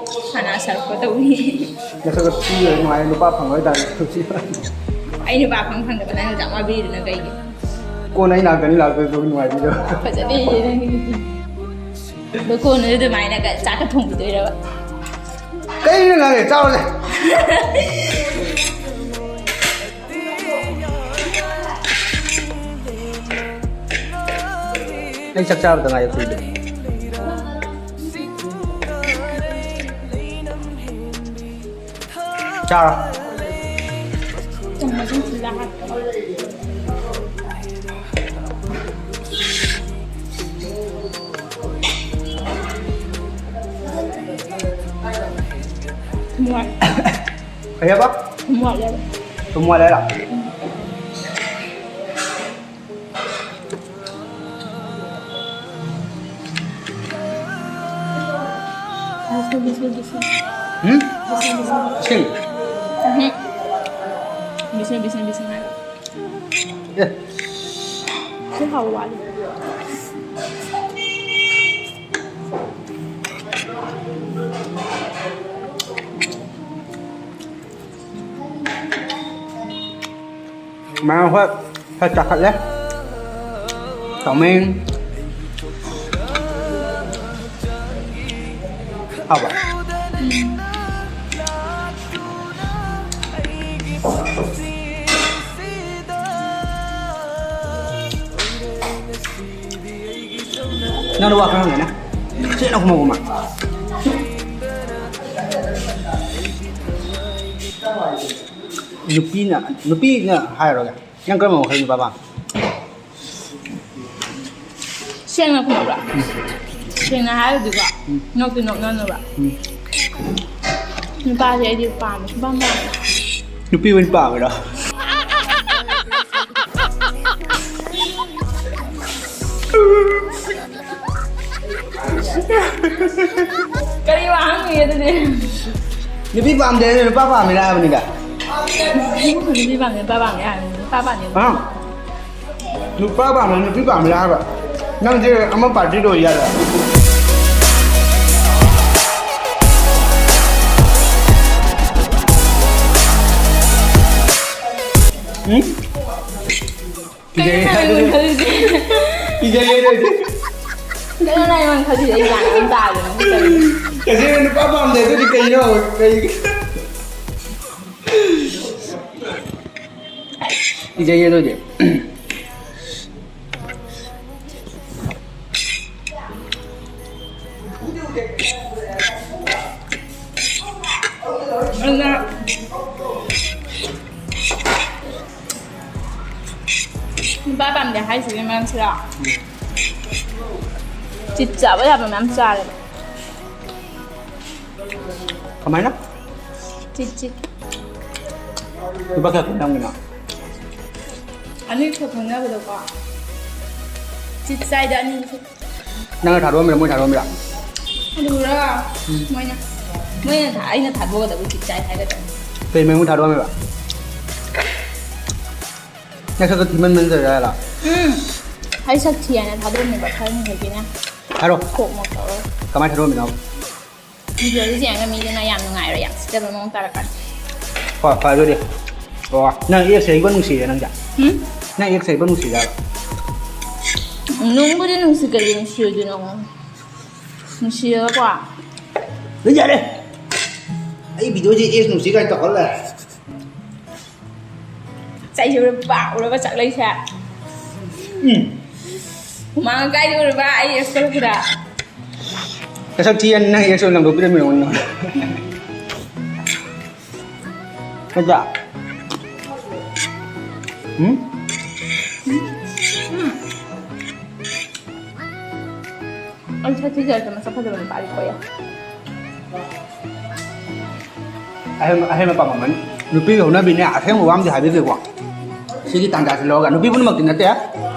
ꯈꯥꯅꯥ ꯁꯔꯚ ꯇꯧꯔꯤ꯫ ꯅꯁꯛꯇꯣ ꯊꯤꯔꯒ ꯅꯨꯡꯉꯥꯏꯅ ꯅꯨꯄꯥ ꯐꯪꯉꯔꯣꯏ ꯇꯥꯔꯦ꯫ ꯑꯩ ꯅꯨꯄꯥ ꯐꯪ ꯐꯪꯗꯕ ꯅꯪꯅ ꯆꯥꯛ ꯋꯥꯕꯤꯔꯤꯗꯨꯅ ꯀꯩꯒꯤ? ꯀꯣꯟꯅ ꯑꯩ ꯅꯥꯛꯇꯅꯤ ꯂꯥꯛꯇꯣꯏꯗꯣ ꯅꯨꯡꯉꯥꯏꯕꯤꯗꯣ꯫ ꯐꯖꯗꯦ ꯅꯪꯒꯤꯗꯨꯗꯤ꯫ ꯑꯗꯣ ꯀꯣꯟꯅ ꯑꯗꯨꯃꯥꯏꯅꯒ ꯆꯥꯛꯀ ꯊꯣꯡꯕꯤꯗꯣꯏꯔꯕ? ꯀꯩꯅꯣ ꯅꯪ ꯆꯥꯎꯔꯁꯦ꯫ ꯑꯩ ꯆꯥꯛ ꯆꯥꯕꯗ ꯉꯥꯏ ꯀꯨꯏꯗꯦ꯫ ꯆꯥꯔꯣ꯫ ꯊꯨꯝ ꯋꯥꯠ-, ꯀꯩ ꯍꯥꯏꯕ? ꯊꯨꯝ ꯋꯥꯠꯂꯦꯕ꯫ ꯊꯨꯝ ꯋꯥꯠꯂꯦ ꯍꯥꯏꯔꯣ? ꯕꯤꯁꯃꯤꯜ, ꯕꯤꯁꯃꯤꯜ, ꯕꯤꯁꯃꯤꯜ꯫ ꯎꯝ? ꯕꯤꯁꯃꯤꯜ, ꯕꯤꯁꯃꯤꯜ꯫ ꯏꯁꯤꯡ? ꯎꯝ꯫ ꯕꯤꯁꯃꯤꯜ, ꯕꯤꯁꯃꯤꯜ, ꯕꯤꯁꯃꯤꯜ ꯍꯥꯏꯔꯣ꯫ ꯑꯦ꯫ ꯁꯤ ꯍꯥꯎ ꯋꯥꯠꯂꯤ꯫ ꯃꯌꯥꯝ ꯍꯣꯏ ꯈꯔ ꯆꯥꯈꯠꯂꯦ꯫ ꯆꯥꯎꯃꯦꯟ꯫ ꯍꯥꯎꯕ꯭ꯔꯥ? ꯅꯪꯅ ꯋꯥ ꯈꯔ ꯍꯪꯒꯦꯅꯦ꯫ ꯁꯦꯡꯅ ꯈꯨꯝꯃꯛꯑꯣ ꯃꯥ꯫ ꯅꯨꯄꯤꯅ, ꯅꯨꯄꯤꯅ ꯍꯥꯏꯔꯣꯒ꯫ ꯅꯪ ꯀꯔꯝꯕ ꯃꯈꯜ ꯅꯨꯄꯥ ꯄꯥꯝꯃꯤ? ꯁꯦꯡꯅ ꯈꯨꯝꯃꯛꯎꯔꯥ? ꯁꯦꯡꯅ ꯍꯥꯏꯔꯗꯤꯀꯣ, ꯎꯝ꯫ ꯅꯣꯛꯇꯤ ꯅꯣꯛꯅꯅꯨꯕ꯫ ꯎꯝ꯫ ꯅꯨꯄꯥꯁꯦ ꯑꯩꯗꯤ ꯄꯥꯝꯃꯦ, ꯁꯨꯡꯄꯥꯝ ꯄꯥꯝꯗꯦ꯫ ꯅꯨꯄꯤ ꯑꯣꯏꯅ ꯄꯥꯝꯃꯤꯔꯣ? ꯀꯔꯤ ꯋꯥ ꯍꯪꯉꯤ ꯑꯗꯨꯗꯤ? ꯅꯨꯄꯤ ꯄꯥꯝꯗꯦ, ꯅꯨꯄꯥ ꯄꯥꯝꯃꯤꯔ ꯍꯥꯏꯕꯅꯤꯗ꯫ ꯅꯨꯄꯤ ꯄꯥꯝꯃꯦ, ꯅꯨꯄꯥ ꯄꯥꯝꯃꯦ ꯍꯥꯏꯕꯅꯤ, ꯅꯨꯄꯥ ꯄꯥꯝꯃꯦ꯫ ꯑꯥ? ꯅꯨꯄꯥ ꯄꯥꯝꯃꯦ, ꯅꯨꯄꯤ ꯄꯥꯝꯃꯦ ꯍꯥꯏꯕ? ꯅꯪꯁꯦ ꯑꯃ ꯄꯥꯔꯇꯤꯗ ꯑꯣꯏ ꯌꯥꯔꯦ꯫ ꯎꯝ? ꯀꯩꯅꯣ ꯀꯤꯖꯩꯌꯦ꯫ ꯅꯪ ꯑꯩꯉꯣꯟꯗ ꯈꯜꯂꯤꯁꯦ? ꯀꯤꯖꯩꯌꯦ ꯑꯗꯨꯗꯤ꯫ ꯀꯩꯅꯣ ꯅꯪ ꯑꯩꯉꯣꯟꯗ ꯈꯜꯂꯤꯁꯦ? ꯑꯩ ꯒ꯭ꯌꯥꯟ ꯑꯃ ꯇꯥꯗꯦ ꯅꯪ ꯀꯔꯤ? ꯀꯩꯅꯣ ꯅꯨꯄꯥ ꯄꯥꯝꯗꯦ ꯑꯗꯨꯗꯤ ꯀꯩꯅꯣ? ꯀꯩ-, ꯀꯤꯖꯩꯌꯦ ꯑꯗꯨꯗꯤ꯫ ꯑꯗꯨꯅ ꯅꯨꯄꯥ ꯄꯥꯝꯗꯦ ꯍꯥꯏꯁꯤꯒꯤ ꯃꯔꯝꯁꯤꯔꯣ? ꯆꯤꯠ ꯆꯥꯕ ꯌꯥꯕ ꯃꯌꯥꯝ ꯆꯥꯔꯦꯕ꯫ ꯀꯃꯥꯏꯅ? ꯆꯤꯠ ꯆꯤꯠ꯫ ꯂꯨꯄꯥ ꯀꯌꯥ ꯄꯤ ꯅꯪꯒꯤꯅꯣ? ꯑꯅꯤꯈꯛ ꯈꯪꯅꯕꯗꯀꯣ꯫ ꯆꯤꯠ ꯆꯥꯏꯗ ꯑꯅꯤꯁꯨ꯫ ꯅꯪꯅ ꯊꯥꯗꯣꯛꯑꯝꯃꯤꯔ, ꯃꯣꯏ ꯊꯥꯗꯣꯛꯑꯝꯃꯤꯔ? ꯑꯗꯨꯔ? ꯎꯝ꯫ ꯃꯣꯏꯅ, ꯃꯣꯏꯅ ꯊꯥ-, ꯑꯩꯅ ꯊꯥꯗꯣꯛꯀꯗꯕ ꯆꯤꯠ ꯆꯥꯏ ꯍꯥꯏꯒꯗꯕꯅꯤ꯫ ꯀꯩ ꯃꯔꯝꯒꯤ ꯊꯥꯗꯣꯛꯑꯝꯃꯤꯕ? ꯅꯁꯛꯇꯣ ꯊꯤꯃꯟꯕꯅ ꯇꯧꯔꯤꯔꯥ? ꯎꯝ꯫ ꯑꯩ ꯁꯛ ꯊꯤ ꯍꯥꯏꯅ ꯊꯥꯗꯣꯛꯑꯝꯃꯤꯕ ꯈꯔ ꯃꯈꯩꯒꯤꯅ꯫ ꯍꯥꯏꯔꯣ꯫ ꯀꯣꯛ ꯃꯣꯛ ꯇꯧꯔꯒ꯫ ꯀꯃꯥꯏꯅ ꯊꯥꯗꯣꯛꯑꯝꯃꯤꯅꯣ? ꯚꯤꯗꯤꯑꯣꯁꯦ ꯌꯦꯡꯉꯒ ꯃꯤꯗꯨꯅ ꯌꯥꯝ ꯅꯨꯡꯉꯥꯏꯔꯣꯏ, ꯌꯥꯝ ꯁꯤꯠꯇꯕ ꯃꯑꯣꯡ ꯇꯥꯔꯛꯀꯅꯤ꯫ ꯍꯣꯏ, ꯍꯣꯏ, ꯑꯗꯨꯗꯤ꯫ ꯑꯣ, ꯅꯪ ꯑꯦꯛꯁ ꯑꯩꯕꯨ ꯅꯨꯡꯁꯤꯔꯦ ꯅꯪꯁꯦ? ꯎꯝ? ꯅꯪ ꯑꯦꯛꯁ ꯑꯩꯕꯨ ꯅꯨꯡꯁꯤꯔꯦ ꯍꯥꯏꯕ? ꯅꯨꯡꯕꯨꯗꯤ ꯅꯨꯡꯁꯤ, ꯀꯩꯒꯤ ꯅꯨꯡꯁꯤꯔꯣꯏꯗꯣꯏꯅꯣ? ꯅꯨꯡꯁꯤꯔꯒꯀꯣ꯫ ꯑꯗꯨ ꯌꯥꯔꯦ! ꯑꯩ ꯚꯤꯗꯤꯑꯣꯁꯦ ꯑꯦꯛꯁ ꯅꯨꯡꯁꯤ ꯀꯥꯏꯅ ꯇꯧꯍꯜꯂꯦ꯫ ꯆꯩꯁꯦ ꯎꯔꯕ, ꯎꯔꯕ ꯆꯥꯛꯂꯩꯁꯦ꯫ ꯎꯝ꯫ ꯍꯨꯃꯥꯡ ꯀꯥꯏꯗ ꯎꯔꯕ ꯑꯩ ꯑꯦꯛꯁ ꯀꯧꯔꯛꯄꯗ? ꯅꯁꯛ ꯊꯤ ꯍꯥꯏꯅ ꯅꯪ ꯑꯦꯛꯁ ꯑꯣꯏꯅ ꯂꯪꯊꯣꯛꯄꯤꯔꯝꯃꯤꯔꯣ ꯑꯩꯉꯣꯟꯗ? ꯅꯠꯇ꯭ꯔꯥ? ꯎꯝ? ꯎꯝ꯫ ꯑꯩ ꯁꯛ ꯊꯤꯖꯔꯁꯨ ꯃꯁꯛ ꯐꯖꯕ ꯅꯨꯄꯥꯗꯤ ꯀꯣꯏꯌꯦ꯫ ꯑꯍꯦꯟꯕ, ꯑꯍꯦꯟꯕ ꯄꯥꯝꯃꯝꯃꯅꯤ꯫ ꯅꯨꯄꯤꯒꯤ ꯍꯧꯅꯕꯤꯅꯦ, ꯑꯁꯦꯡꯕ ꯋꯥ ꯑꯃꯗꯤ ꯍꯥꯏꯕꯤꯒꯦꯀꯣ꯫ ꯁꯤꯒꯤ ꯇꯥꯟꯖꯥꯁꯤ ꯂꯧꯔꯒ, ꯅꯨꯄꯤ ꯄꯨꯝꯅꯃꯛꯇꯤ ꯅꯠꯇꯦ,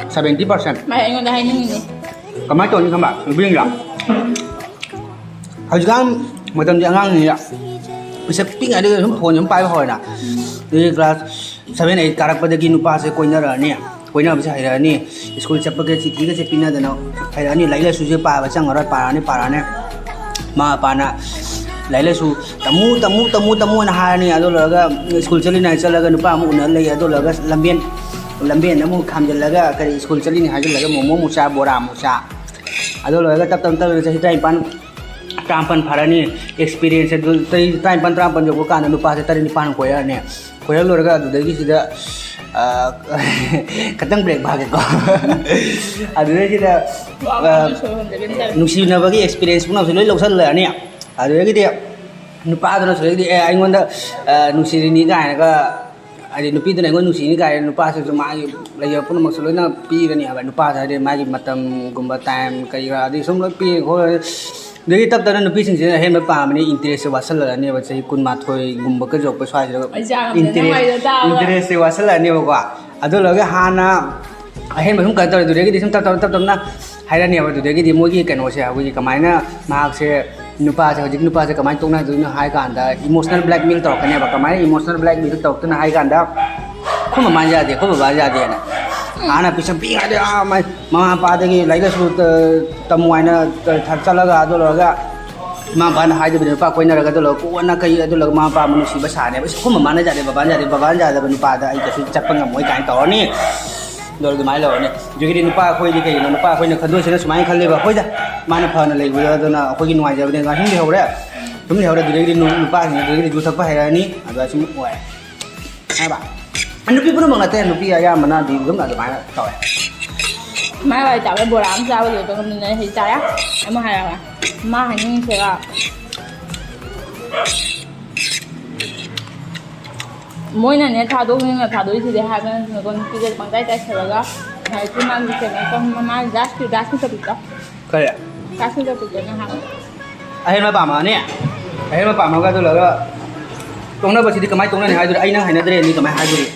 seventy percent꯫ ꯃꯥ ꯑꯩꯉꯣꯟꯗ ꯍꯥꯏꯅꯤꯡꯉꯤꯅꯦ꯫ ꯀꯃꯥꯏꯅ ꯇꯧꯅꯤ ꯈꯪꯕ? ꯅꯨꯄꯤꯁꯤꯡꯗꯣ꯫ ꯍꯧꯖꯤꯛꯀꯥꯟ ꯃꯇꯝꯁꯦ ꯑꯉꯥꯡꯅꯤꯅ ꯄꯤꯁꯛ ꯄꯤꯛꯏꯉꯩꯗꯒꯤ ꯁꯨꯝ ꯐꯣꯟꯁꯦ ꯑꯗꯨꯝ ꯄꯥꯏꯕ ꯍꯧꯔꯦꯅ꯫ ꯑꯗꯨꯗꯒꯤ ꯀ꯭ꯂꯥꯁ ꯁꯚꯦꯟ ꯑꯩꯠ ꯀꯥꯔꯛꯄꯗꯒꯤ ꯅꯨꯄꯥꯁꯦ ꯀꯣꯏꯅꯔꯛꯑꯅꯤ꯫ ꯀꯣꯏꯅꯕꯁꯦ ꯍꯩꯔꯛꯑꯅꯤ꯫ ꯁ꯭ꯀꯨꯜ ꯆꯠꯄꯒ ꯆꯤꯊꯤꯒꯁꯦ ꯄꯤꯅꯗꯅ ꯍꯩꯔꯛꯑꯅꯤ꯫ ꯂꯥꯏꯔꯤꯛ ꯂꯥꯏꯁꯨꯁꯦ ꯄꯥꯕ ꯆꯪꯉꯔꯣꯏ, ꯄꯥꯔꯛꯑꯅꯤ, ꯄꯥꯔꯛꯑꯅꯤ꯫ ꯃꯃꯥ ꯃꯄꯥꯅ ꯂꯥꯏꯔꯤꯛ ꯂꯥꯏꯁꯨ "ꯇꯝꯃꯨ, ꯇꯝꯃꯨ, ꯇꯝꯃꯨ, ꯇꯝꯃꯨ" ꯍꯥꯏꯅ ꯍꯥꯏꯔꯅꯤ꯫ ꯑꯗꯨ ꯂꯣꯏꯔꯒ ꯁ꯭ꯀꯨꯜ ꯆꯠꯂꯤꯅꯦ ꯍꯥꯏꯅ ꯆꯠꯂꯒ ꯅꯨꯄꯥ ꯑꯃ ꯎꯅ ꯂꯩ꯫ ꯑꯗꯨ ꯂꯣꯏꯔꯒ ꯂꯝꯕꯦꯟ, ꯂꯝꯕꯦꯟꯗ ꯑꯃꯨꯛ ꯈꯥꯝꯖꯤꯜꯂꯒ ꯀꯔꯤ ꯁ꯭ꯀꯨꯜ ꯆꯠꯂꯤꯅꯦ ꯍꯥꯏꯖꯤꯜꯂꯒ ꯃꯣꯃꯣ ꯑꯃꯨꯛ ꯆꯥ, ꯕꯣꯔꯥ ꯑꯃꯨꯛ ꯆꯥ꯫ ꯑꯗꯨ ꯂꯣꯏꯔꯒ ꯇꯞ ꯇꯞ ꯇꯞꯅ ꯆꯍꯤ ꯇꯔꯥꯅꯤꯄꯥꯟ, ꯇꯔꯥꯃꯥꯄꯟ ꯐꯥꯔꯅꯤ꯫ ꯑꯦꯛꯁꯄꯤꯔꯤꯌꯦꯟꯁ ꯑꯗꯨ ꯆꯍꯤ ꯇꯔꯥꯅꯤꯄꯥꯟ, ꯇꯔꯥꯃꯥꯄꯟ ꯌꯧꯕ ꯀꯥꯟꯗ ꯅꯨꯄꯥꯁꯦ ꯇꯔꯦꯠ ꯅꯤꯄꯥꯟ ꯀꯣꯏꯔꯛꯑꯅꯤ꯫ ꯀꯣꯏꯔꯛ ꯂꯣꯏꯔꯒ ꯑꯗꯨꯗꯒꯤ ꯁꯤꯗ, ꯑ, ꯈꯤꯇꯪ ꯕ꯭ꯔꯦꯛ ꯐꯥꯒꯦꯀꯣ꯫ ꯑꯗꯨꯗꯩꯁꯤꯗ, ꯑ, ꯅꯨꯡꯁꯤꯅꯕꯒꯤ ꯑꯦꯛꯁꯄꯤꯔꯤꯌꯦꯟꯁ ꯄꯨꯝꯅꯃꯛꯁꯦ ꯂꯣꯏ ꯂꯧꯁꯜꯂꯛꯑꯅꯤ꯫ ꯑꯗꯨꯗꯒꯤꯗꯤ ꯅꯨꯄꯥꯗꯨꯅꯁꯨ ꯑꯗꯒꯤꯗꯤ, "ꯑꯦ, ꯑꯩꯉꯣꯟꯗ, ꯑ, ꯅꯨꯡꯁꯤꯔꯤꯅꯤ" ꯀꯥꯏꯅꯒ, ꯍꯥꯏꯗꯤ ꯅꯨꯄꯤꯗꯨꯅ ꯑꯩꯉꯣꯟꯗ ꯅꯨꯡꯁꯤꯅꯤ ꯀꯥꯏꯅ ꯅꯨꯄꯥꯁꯤꯁꯨ ꯃꯥꯒꯤ ꯂꯩꯖꯕ ꯄꯨꯝꯅꯃꯛꯁꯨ ꯂꯣꯏꯅ ꯄꯤꯔꯅꯤ ꯍꯥꯏꯕ꯫ ꯅꯨꯄꯥꯁꯦ ꯍꯥꯏꯗꯤ ꯃꯥꯒꯤ ꯃꯇꯝꯒꯨꯝꯕ, ꯇꯥꯏꯝ ꯀꯔꯤ ꯀꯔꯥ ꯑꯗꯨꯗꯤ ꯁꯨꯝ ꯂꯣꯏ ꯄꯤꯔꯦ ꯈꯣꯠꯂꯦ꯫ ꯑꯗꯒꯤ ꯇꯞ ꯇꯞꯅ ꯅꯨꯄꯤꯁꯤꯡꯁꯤꯅ ꯑꯍꯦꯟꯕ ꯄꯥꯝꯕꯅꯤ, ꯏꯟꯇꯔꯦꯁꯁꯦ ꯋꯥꯠꯁꯜꯂꯛꯑꯅꯦꯕ꯫ ꯆꯍꯤ ꯀꯨꯟꯃꯥꯊꯣꯏꯒꯨꯝꯕ ꯀꯩꯁꯨ ꯌꯧꯔꯛꯄ ꯁ꯭ꯋꯥꯏꯁꯤꯗ ꯑꯩꯁꯦ ꯌꯥꯝꯅ ꯏꯟꯇꯔꯦꯁ, ꯅꯨꯡꯉꯥꯏꯖꯗꯕ꯫ ꯏꯟꯇꯔꯦꯁꯁꯦ ꯋꯥꯠꯁꯜꯂꯛꯑꯅꯦꯕꯀꯣ꯫ ꯑꯗꯨ ꯂꯣꯏꯔꯒ ꯍꯥꯟꯅ ꯑꯍꯦꯟꯕ ꯁꯨꯝ ꯀꯩꯅꯣ ꯇꯧꯔꯦ꯫ ꯑꯗꯨꯗꯒꯤꯗꯤ ꯁꯨꯝ ꯇꯞ ꯇꯞꯅ, ꯇꯞ ꯇꯞꯅ ꯍꯥꯏꯔꯅꯦꯕ꯫ ꯑꯗꯨꯗꯒꯤꯗꯤ ꯃꯣꯏꯒꯤ ꯀꯩꯅꯣꯁꯦ, ꯑꯩꯈꯣꯏꯒꯤ ꯀꯃꯥꯏꯅ ꯃꯍꯥꯛꯁꯦ, ꯅꯨꯄꯥꯁꯦ, ꯍꯧꯖꯤꯛ ꯅꯨꯄꯥꯁꯦ ꯀꯃꯥꯏꯅ ꯇꯣꯛꯅꯗꯣꯏꯅꯣ ꯍꯥꯏ ꯀꯥꯟꯗ, ꯏꯃꯣꯁꯅꯦꯜ ꯕ꯭ꯂꯦꯛꯃꯦꯜ ꯇꯧꯔꯛꯀꯅꯦꯕ꯫ ꯀꯃꯥꯏꯅ ꯏꯃꯣꯁꯅꯦꯜ ꯕ꯭ꯂꯦꯛꯃꯦꯜ ꯇꯧꯔꯛꯇꯣꯏꯅꯣ ꯍꯥꯏ ꯀꯥꯟꯗ, "ꯑꯩꯈꯣꯏ ꯃꯃꯥꯅ ꯌꯥꯗꯦ, ꯑꯩꯈꯣꯏ ꯕꯕꯥꯅ ꯌꯥꯗꯦꯅ"꯫ ꯍꯥꯟꯅ ꯄꯤꯁꯛ ꯄꯤꯛꯏꯉꯩꯗ, ꯑꯥ, ꯃꯥꯏ ꯃꯃꯥ ꯃꯄꯥꯗꯒꯤ ꯂꯥꯏꯔꯤꯛ ꯂꯥꯏꯁꯨ ꯇ-, ꯇꯝꯃꯨ ꯍꯥꯏꯅ ꯇ-, ꯊ-, ꯆꯠꯂꯒ, ꯑꯗꯨ ꯂꯣꯏꯔꯒ ꯃꯃꯥ ꯃꯄꯥꯅ ꯍꯥꯏꯗꯕꯤꯗ ꯅꯨꯄꯥ ꯀꯣꯏꯅꯔꯒ, ꯑꯗꯨ ꯂꯣꯏꯔꯒ ꯀꯣꯟꯅ ꯀꯩ, ꯑꯗꯨ ꯂꯣꯏꯔꯒ ꯃꯃꯥ ꯃꯄꯥ ꯑꯃꯨꯛ ꯅꯨꯡꯁꯤꯕ ꯁꯥꯅꯦꯕ꯫ "ꯑꯩꯈꯣꯏ ꯃꯃꯥꯅ ꯌꯥꯗꯦ, ꯕꯕꯥꯅ ꯌꯥꯗꯦ, ꯕꯕꯥꯅ ꯌꯥꯗꯕ ꯅꯨꯄꯥꯗ ꯑꯩ ꯀꯩꯁꯨ ꯆꯠꯄ ꯉꯝꯃꯣꯏ" ꯀꯥꯏꯅ ꯇꯧꯔꯅꯤ꯫ ꯑꯗꯣ ꯑꯗꯨꯃꯥꯏꯅ ꯂꯧꯔꯅꯤ꯫ ꯑꯗꯨꯒꯤꯗꯤ ꯅꯨꯄꯥ ꯑꯩꯈꯣꯏꯗꯤ ꯀꯩꯒꯤꯅꯣ, ꯅꯨꯄꯥ ꯑꯩꯈꯣꯏꯅ ꯈꯟꯗꯣꯏꯁꯤꯅ ꯁꯨꯃꯥꯏꯅ ꯈꯜꯂꯦꯕ, "ꯍꯣꯏꯗ, ꯃꯥꯅ ꯐꯅ ꯂꯩꯕꯗꯣ ꯑꯗꯨꯅ ꯑꯩꯈꯣꯏꯒꯤ ꯅꯨꯡꯉꯥꯏꯖꯕꯅꯦ", ꯉꯥꯏꯍꯥꯛ ꯁꯨꯝ ꯂꯩꯍꯧꯔꯦ꯫ ꯁꯨꯝ ꯂꯩꯍꯧꯔꯦ꯫ ꯑꯗꯨꯗꯒꯤꯗꯤ ꯅꯨ-, ꯅꯨꯄꯥꯁꯤꯡ ꯑꯗꯨꯗꯒꯤꯗꯤ ꯌꯨ ꯊꯛꯄ ꯍꯩꯔꯛꯑꯅꯤ꯫ ꯑꯗꯨꯗ ꯁꯨꯝ ꯑꯣꯏꯔꯦ ꯍꯥꯏꯕ꯫ ꯅꯨꯄꯤ ꯄꯨꯝꯅꯃꯛ ꯅꯠꯇꯦ, ꯅꯨꯄꯤ ꯑꯌꯥꯝꯕꯅꯗꯤ ꯑꯗꯨꯝ ꯑꯗꯨꯃꯥꯏꯅ ꯇꯧꯋꯦ꯫ ꯃꯥꯏ ꯋꯥꯔꯤ ꯇꯥꯕꯗ ꯕꯣꯔꯥ ꯑꯃ ꯆꯥꯕ ꯂꯣꯏꯕ ꯉꯝꯗꯅ ꯍꯧꯖꯤꯛ ꯆꯥꯔꯦ꯫ ꯑꯃ ꯍꯥꯏꯔꯒ ꯃꯥ ꯍꯥꯏꯅꯤꯡꯉꯤꯁꯤꯒ, ꯃꯣꯏꯅꯅꯦ ꯊꯥꯗꯣꯛꯅꯤꯡꯅ ꯊꯥꯗꯣꯛꯏꯁꯤꯗꯤ ꯍꯥꯏꯕ ꯅꯠꯇꯅꯀꯣ, ꯅꯨꯄꯤꯗ ꯄꯪꯇꯥꯏ ꯇꯥꯏꯁꯜꯂꯒ ꯍꯧꯖꯤꯛꯀꯤ ꯃꯥꯒꯤ ꯀꯩꯅꯣ ꯇꯧ-, ꯃꯥꯒꯤ ꯗꯥꯁꯀꯤ, ꯗꯥꯁꯀꯤ ꯇꯣꯄꯤꯛꯇꯣ꯫ ꯀꯔꯤ? ꯗꯥꯁꯀꯤ ꯇꯣꯄꯤꯛꯇꯣ ꯅꯪ ꯍꯥꯏꯕ꯫ ꯑꯍꯦꯟꯕ ꯄꯥꯝꯃꯛꯑꯅꯤ꯫ ꯑꯍꯦꯟꯕ ꯄꯥꯝꯃꯒ ꯑꯗꯨ ꯂꯣꯏꯔꯒ ꯇꯣꯛꯅꯕꯁꯤꯗꯤ ꯀꯃꯥꯏꯅ ꯇꯣꯛꯅꯅꯤ ꯍꯥꯏꯗꯣꯔꯤ? ꯑꯩ ꯅꯪ ꯍꯥꯏꯅꯗ꯭ꯔꯦꯅꯤ ꯀꯃꯥꯏꯅ ꯍꯥꯏꯗꯣꯔꯤ?